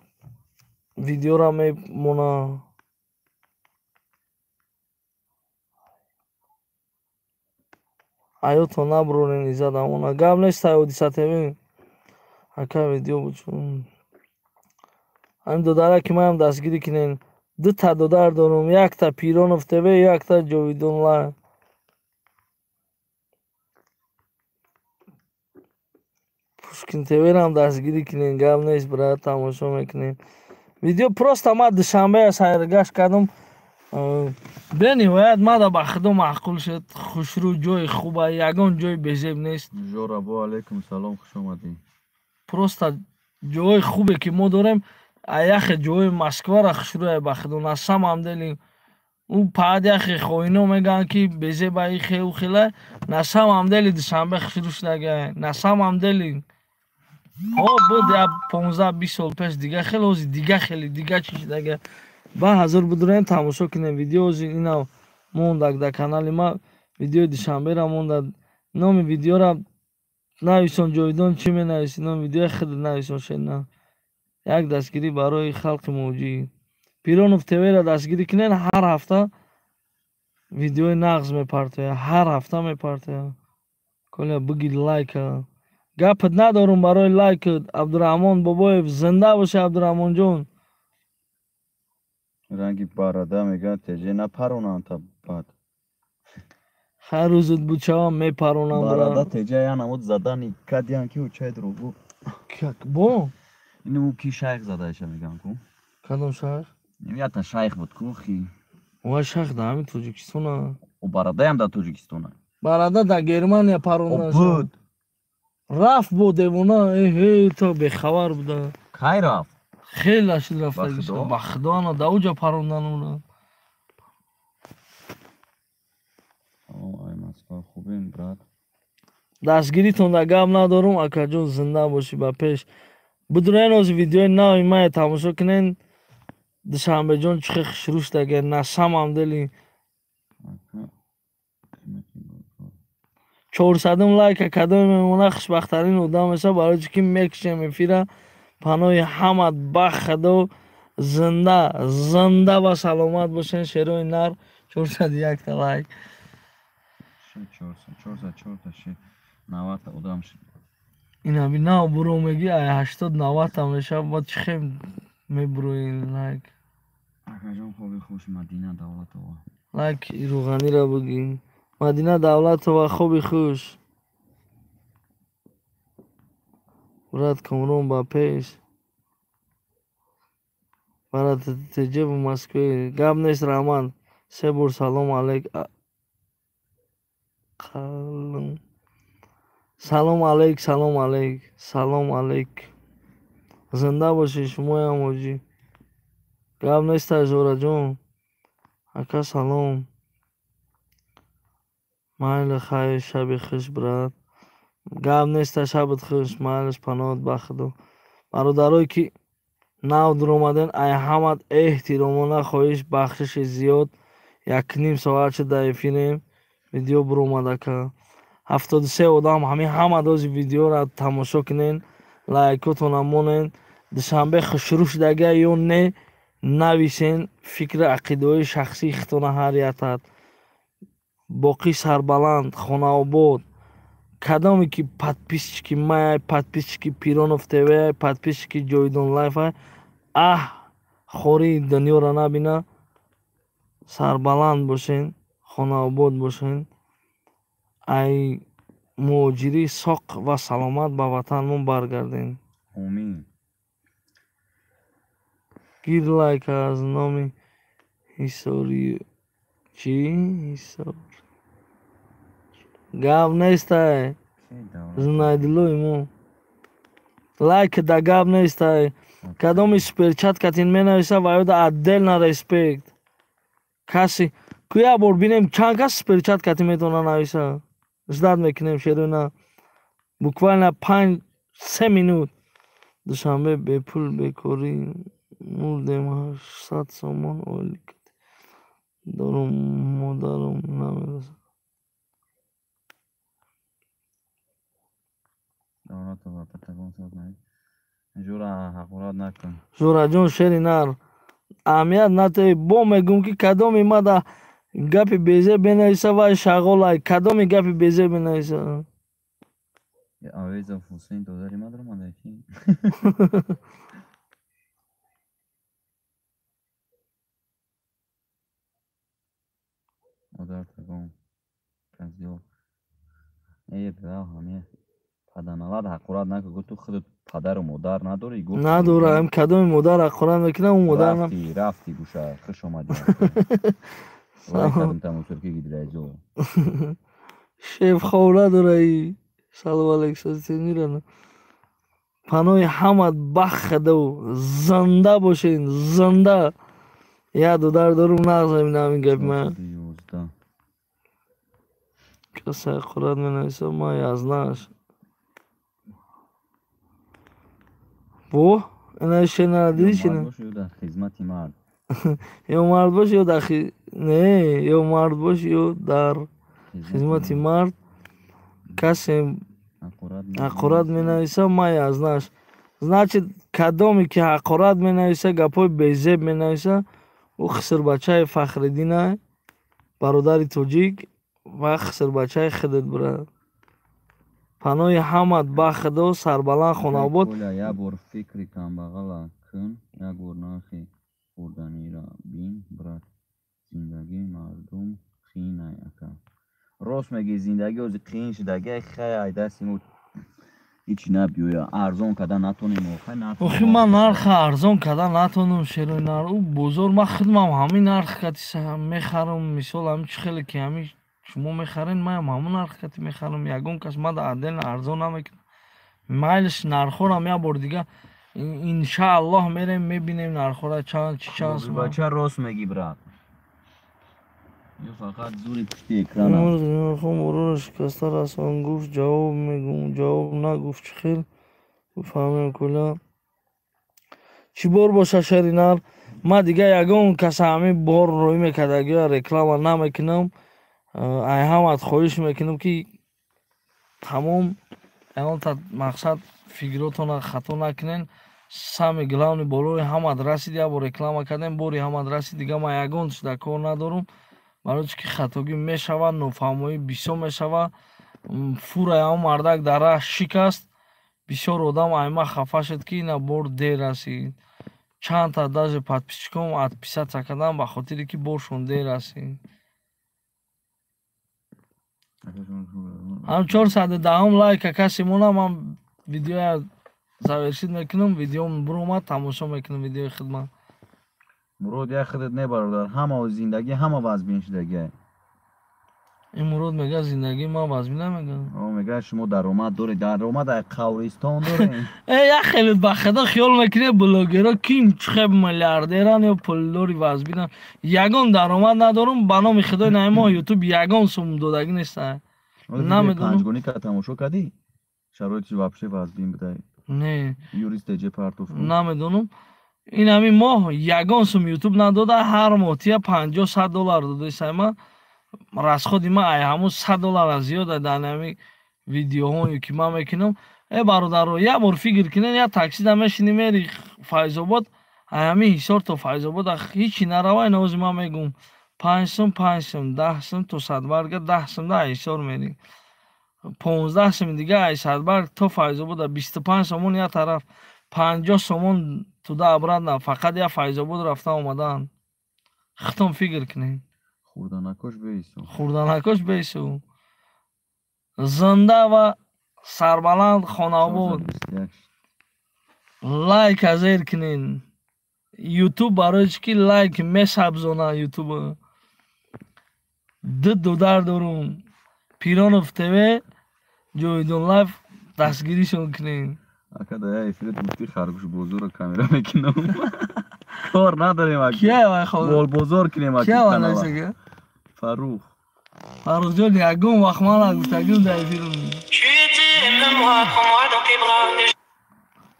видеора мемона. Аёто набурорен Иззат Амона. Гап нест ай Ҳодиса ТВ. Ака видео буд чун. Ҳамин додара ки маям дастгирӣ кунен. Дута додар дорум, якта Пиронов ТВ, якта Ҷовидон лайф. Пушкин ТВ-рам дастгирӣ кунем, гап нест, брат, тамошо мекунем. Видео просто ма Душанбея сайргашт кардам. Бениҳоят мада ба худо маъқул шуд. Хушрӯ, ҷои хуба, ягон ҷои безеб нест. Жора, бо алейкум салом, хуш омадӣ. Просто ҷои хубе ки мо дорем, яхе ҷои Москвара хушрӯя ба худо, на самом деле. Ӯ паад яхе хоино мегӯянд ки безеба и хеу хела, на самом деле Душанбе хушрӯ шудага, на самом деле. Ҳо, буд я 15-20 сол пеш дига хеле, ҳози дига хеле, дига чӣ шудага. Ба ҳазор бидурем, тамошо кунем видео, ҳози ина мондак дар канали ма, видеои Душанбера монда. Номи видеора нависон, Ҷовидон чӣ менависӣ? Номи видеои худ нависон, шена. Як дастгирӣ барои халқи муҳоҷир. Пиронов ТВ-ра дастгирӣ кунен, ҳар ҳафта видеои нағз мепартояд, ҳар ҳафта мепартояд. Коля бигир лайка. Гапат надорум барои лайкат. Абдураҳмон Бобоев, зинда бошӣ, Абдураҳмонҷон. Ранги барада мегӯянд, теже напаронанд та баъд. Ҳар рӯзат бучавам мепаронам. Барада теже я намуд задани кадиян ки учай дурӯғу. Бо? Ину ки шайх задаиша мегӯянд ку? Кадом шайх? Ята шайх буд ку хи. Ва шайх дар ҳамин Тоҷикистона. О, барадаям дар Тоҷикистона. Барада дар Германия паронда. Буд. Рафт бо девона, эҳе, то бехабар буда. Кай рафт? Хеле шуд рафтагиша. Ба худо, ана дар уҷа парондан ура. Салом, ай Москва, хубем, брат. Дастгиритон дар гап надорум, акаҷон, зинда бошӣ, ба пеш. Бидурен ози видеои нави мая тамошо кунен. Душанбеҷон чӣ хел хушрӯ шудага, на самом деле. 400 лайка кадоме мемона, хушбахттарин одам мешава, барои чӣ ки мекушем эфира. Паноҳи ҳамат ба худо, зинда, зинда ва саломат бошен, шерои нар. 401 лайк. 490 одам шуд. Ина би нав буро меги, ай 80-90 мешава, баъд чӣ хел мебурои лайк. Акаҷон, хоби хуш, Мадина Давлатова. Лайк рӯғанира бигӣ. Мадина Давлатова, хоби хуш. Брат Комрон ба пеш. Брат теже в Москве. Гап нест, раҳмат. Се бор салом алейк. Салом алейк, салом алейк, салом алейк. Зинда бошӣ, шумоям ҳоҷӣ. Гап нест, Жораҷон. Ака салом. Майли, хайр, шаби хуш, брат. Гап нест, шабат хуш, майлиш, паноҳат ба худо. Бародарое ки нав дуромаден, ай ҳамат эҳтиромона хоҳиш, бахшиши зиёд. 1.5 соат шуд дар эфирем. Видео буромад ака. 73 одам ҳамин ҳама дози видеоро тамошо кунен, лайкотона монен. Душанбе хушрӯ шудага ё не, нависен фикри ақидаҳои шахсии худтона ҳар ятат. Боқӣ сарбаланд, хонаобод. Кадоме ки подписчики май, подписчики Пиронов ТВ, подписчики Ҷовидон Лайф, аҳ, хории дунёро набина. Сарбаланд бошен, хонаобод бошен. Ай муҳоҷирӣ соқ ва саломат ба ватанмон баргардем. Омин. Гир лайк аз номи Ҳисори чӣ? Ҳисор. Гап нестай. Зунайдилои мо. Лайк да гап нестай. Кадоми суперчат катин менависа ва ёда отдельно респект. Каси куя бор бинем чанд кас суперчат катин метавона нависа. Ждать мекунем шерона. Буквально 5-3 минут. Душанбе бепул бекорӣ мурдем, 800 сомон ойлик дорум, модарам намерасад. Давлатова, Патагон сад. Жора, ҳақорат накун. Жораҷон, шери нар. Аҳамият натои, бо мегӯм ки кадоми мада гапи безеб бенависа, вай шағолай. Кадоми гапи безеб бенависа. Авезов Ҳусейн додари ма даромада ки? Модар тагон. Казиё. Э, бирав ҳаме Паданалат ҳақорат накун, гуфт ту худат падару модар надорӣ, гуфт надорам, кадоми модар ҳақорат мекунам, ӯ модар рафти, рафти гӯша, хуш омадӣ. Лайк тамошо ки гидрайзо. Шеф хов надораи. Салом алейкум, сенирана. Паноҳи ҳамат бахадав, зинда бошен, зинда. Я дудар дорум нағз мебинам ин гапи ман. Касе ҳақорат менависад, ман язнаш. Во, ина шена дидӣ чина? Ё дар хизмати мард. Ё мард бош, ё дар не, ё мард бош, ё дар хизмати мард. Касе ҳақорат менависад, ман язнаш. Значит, кадоме ки ҳақорат менависа, гапҳои безеб менависа, ӯ хисрбачаи Фахриддина, бародари тоҷик ва хисрбачаи худат, брат. Паноҳи ҳамат ба худо, сарбаланд, хонаобод. Як бор фикри камбағала кун, як бор нархи хӯрданиро бин, брат. Зиндагии мардум қиин ака. Рост мегӣ, зиндагӣ ҳозир қиин шудагӣ, хай ай дасти мо ҳеч набиёя, арзон карда натонем. Охи ман нарха арзон карда натонам, шерои нар. Ӯ бозор ман худмам ҳамин нарх кати мехарам, мисол ҳамин чӣ хеле ки ҳамин шумо мехарен, манам ҳамон нарх кати мехарам. Ягон кас мада отдельно арзон намекунад. Майлиш нархҳорам як бор дига иншааллоҳ мерем, мебинем нархҳора чанд чи чанд. Бача, рост мегӣ, брат. Ё фақат зури пушти экран. Мурғи шикаста расон гуфт, ҷавоб мегум, ҷавоб нагуфт, чӣ хел фаҳмем кула. Чӣ бор боша, шери нар? Ман дига ягон каса ҳамин бор рӯй мекардагиа реклама намекунам. Ай ҳамат хоҳиш мекунам, ки тамом ягонта мақсад фикротона хато накунен. Самый главный, болои ҳамат расид, як бор реклама кардем, бори ҳамат расид, дига ман ягон чиз дар кор надорум. Барои чӣ ки хатогӣ мешавад, нофаҳмоӣ бисёр мешавад. Фураи ҳамон мардак дар раҳ шикаст, бисёр одам айма хафа шуд, ки ина бор дер расид. Чандта даже подписчиком отписаться кардам ба хотире ки боршон дер расид. Ҳам 410-ум лайка касе монам, ман видеоя завершить мекунам, видеом буромад, тамошо мекунам видеои хидмат. Мурод, як худат не, бародар, ҳама зиндагӣ ҳама вазбин шудагӣ. Ин Мурод мега, зиндагии ман вазбин намега. Мега, шумо даромад доред, даромад ай қавристон дорем. Э, як хеле ба худо хиёл мекунед, блогеро ким чихе миллиардеран ё пулдори вазбинан. Ягон даромад надорум, ба номи худои наимо ютуб ягон сум додагӣ неста. Намедонам. Панҷгоника тамошо кардӣ? Шароити вообще вазбин будай. Не. Юрист теҷе партоф. Намедонам. Ин ҳамин моҳ ягон сум ютуб надода, ҳар моҳ тия 50, 100 доллар додаисай. Ма расходи ма ай ҳамун 100 доллара зиёда дар ҳамин видеоҳое ки ман мекунам. Э, бародаро, як бор фикр кунед, як таксида мешинӣ, мери Файзобод, ай ҳамин Ҳисор то Файзобод ҳичи нарава, ин ози ман мегум, 5 сум, 5 сум, 10 сум то Садбарга, 10 сум да ай Ҳисор мери, 15 суми дига ай Садбарг то Файзобода, 25 сомон як тараф, 50 сомон туда обратно, фақат як Файзобод рафта омадан. Худтон фикр кунед. Хурданакош беису. Хурданакош беису. Зинда ва сарбаланд, хонаобод. Лайк азер кунен. Ютуб барои чӣ ки лайк месабзона ютуб. Ду дудар дорум, Пиронов ТВ, Ҷовидон Лайф, дастгиришон кунен. Ака, да я эфират гуфти, харгӯш бозорро камера мекунам. Кор надорем, ака. Кия? Молбозор кунем, ака. Кия? Фаррух. Фаррухҷон, ягон вақт ман нагуфтагим дар эфирам.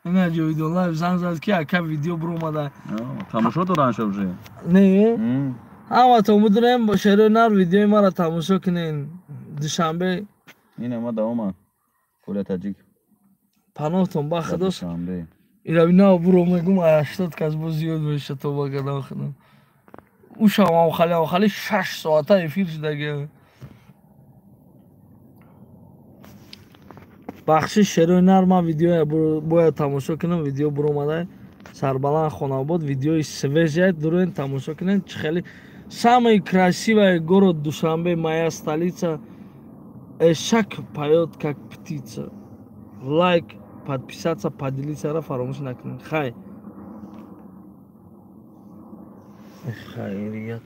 Ина Ҷовидон Лайф занг зад, ки ака, видео буромада. Тамошо доранша уже. Не, ҳаматон будурем, шерои нар, видеои маро тамошо кунен душанбе. Ина ма давома Коля Таҷик. Паноҳтон ба худо. Ирави нав буро мегум, 80 кас боз зиёд меша, тоба кардам худо. Ушам амхали амхали 6 соата эфир шудаги. Бахшиш, шерои нар, ман видеоя бояд тамошо кунам, видео буромада. Сарбаланд, хонаобод. Видеои свежая, дуроен, тамошо кунен, чӣ хеле самый красивый город Душанбе, моя столица. Эшак поёт, как птица. Лайк, подписаться, поделиться фаромӯш накунед. Хай, хайрият.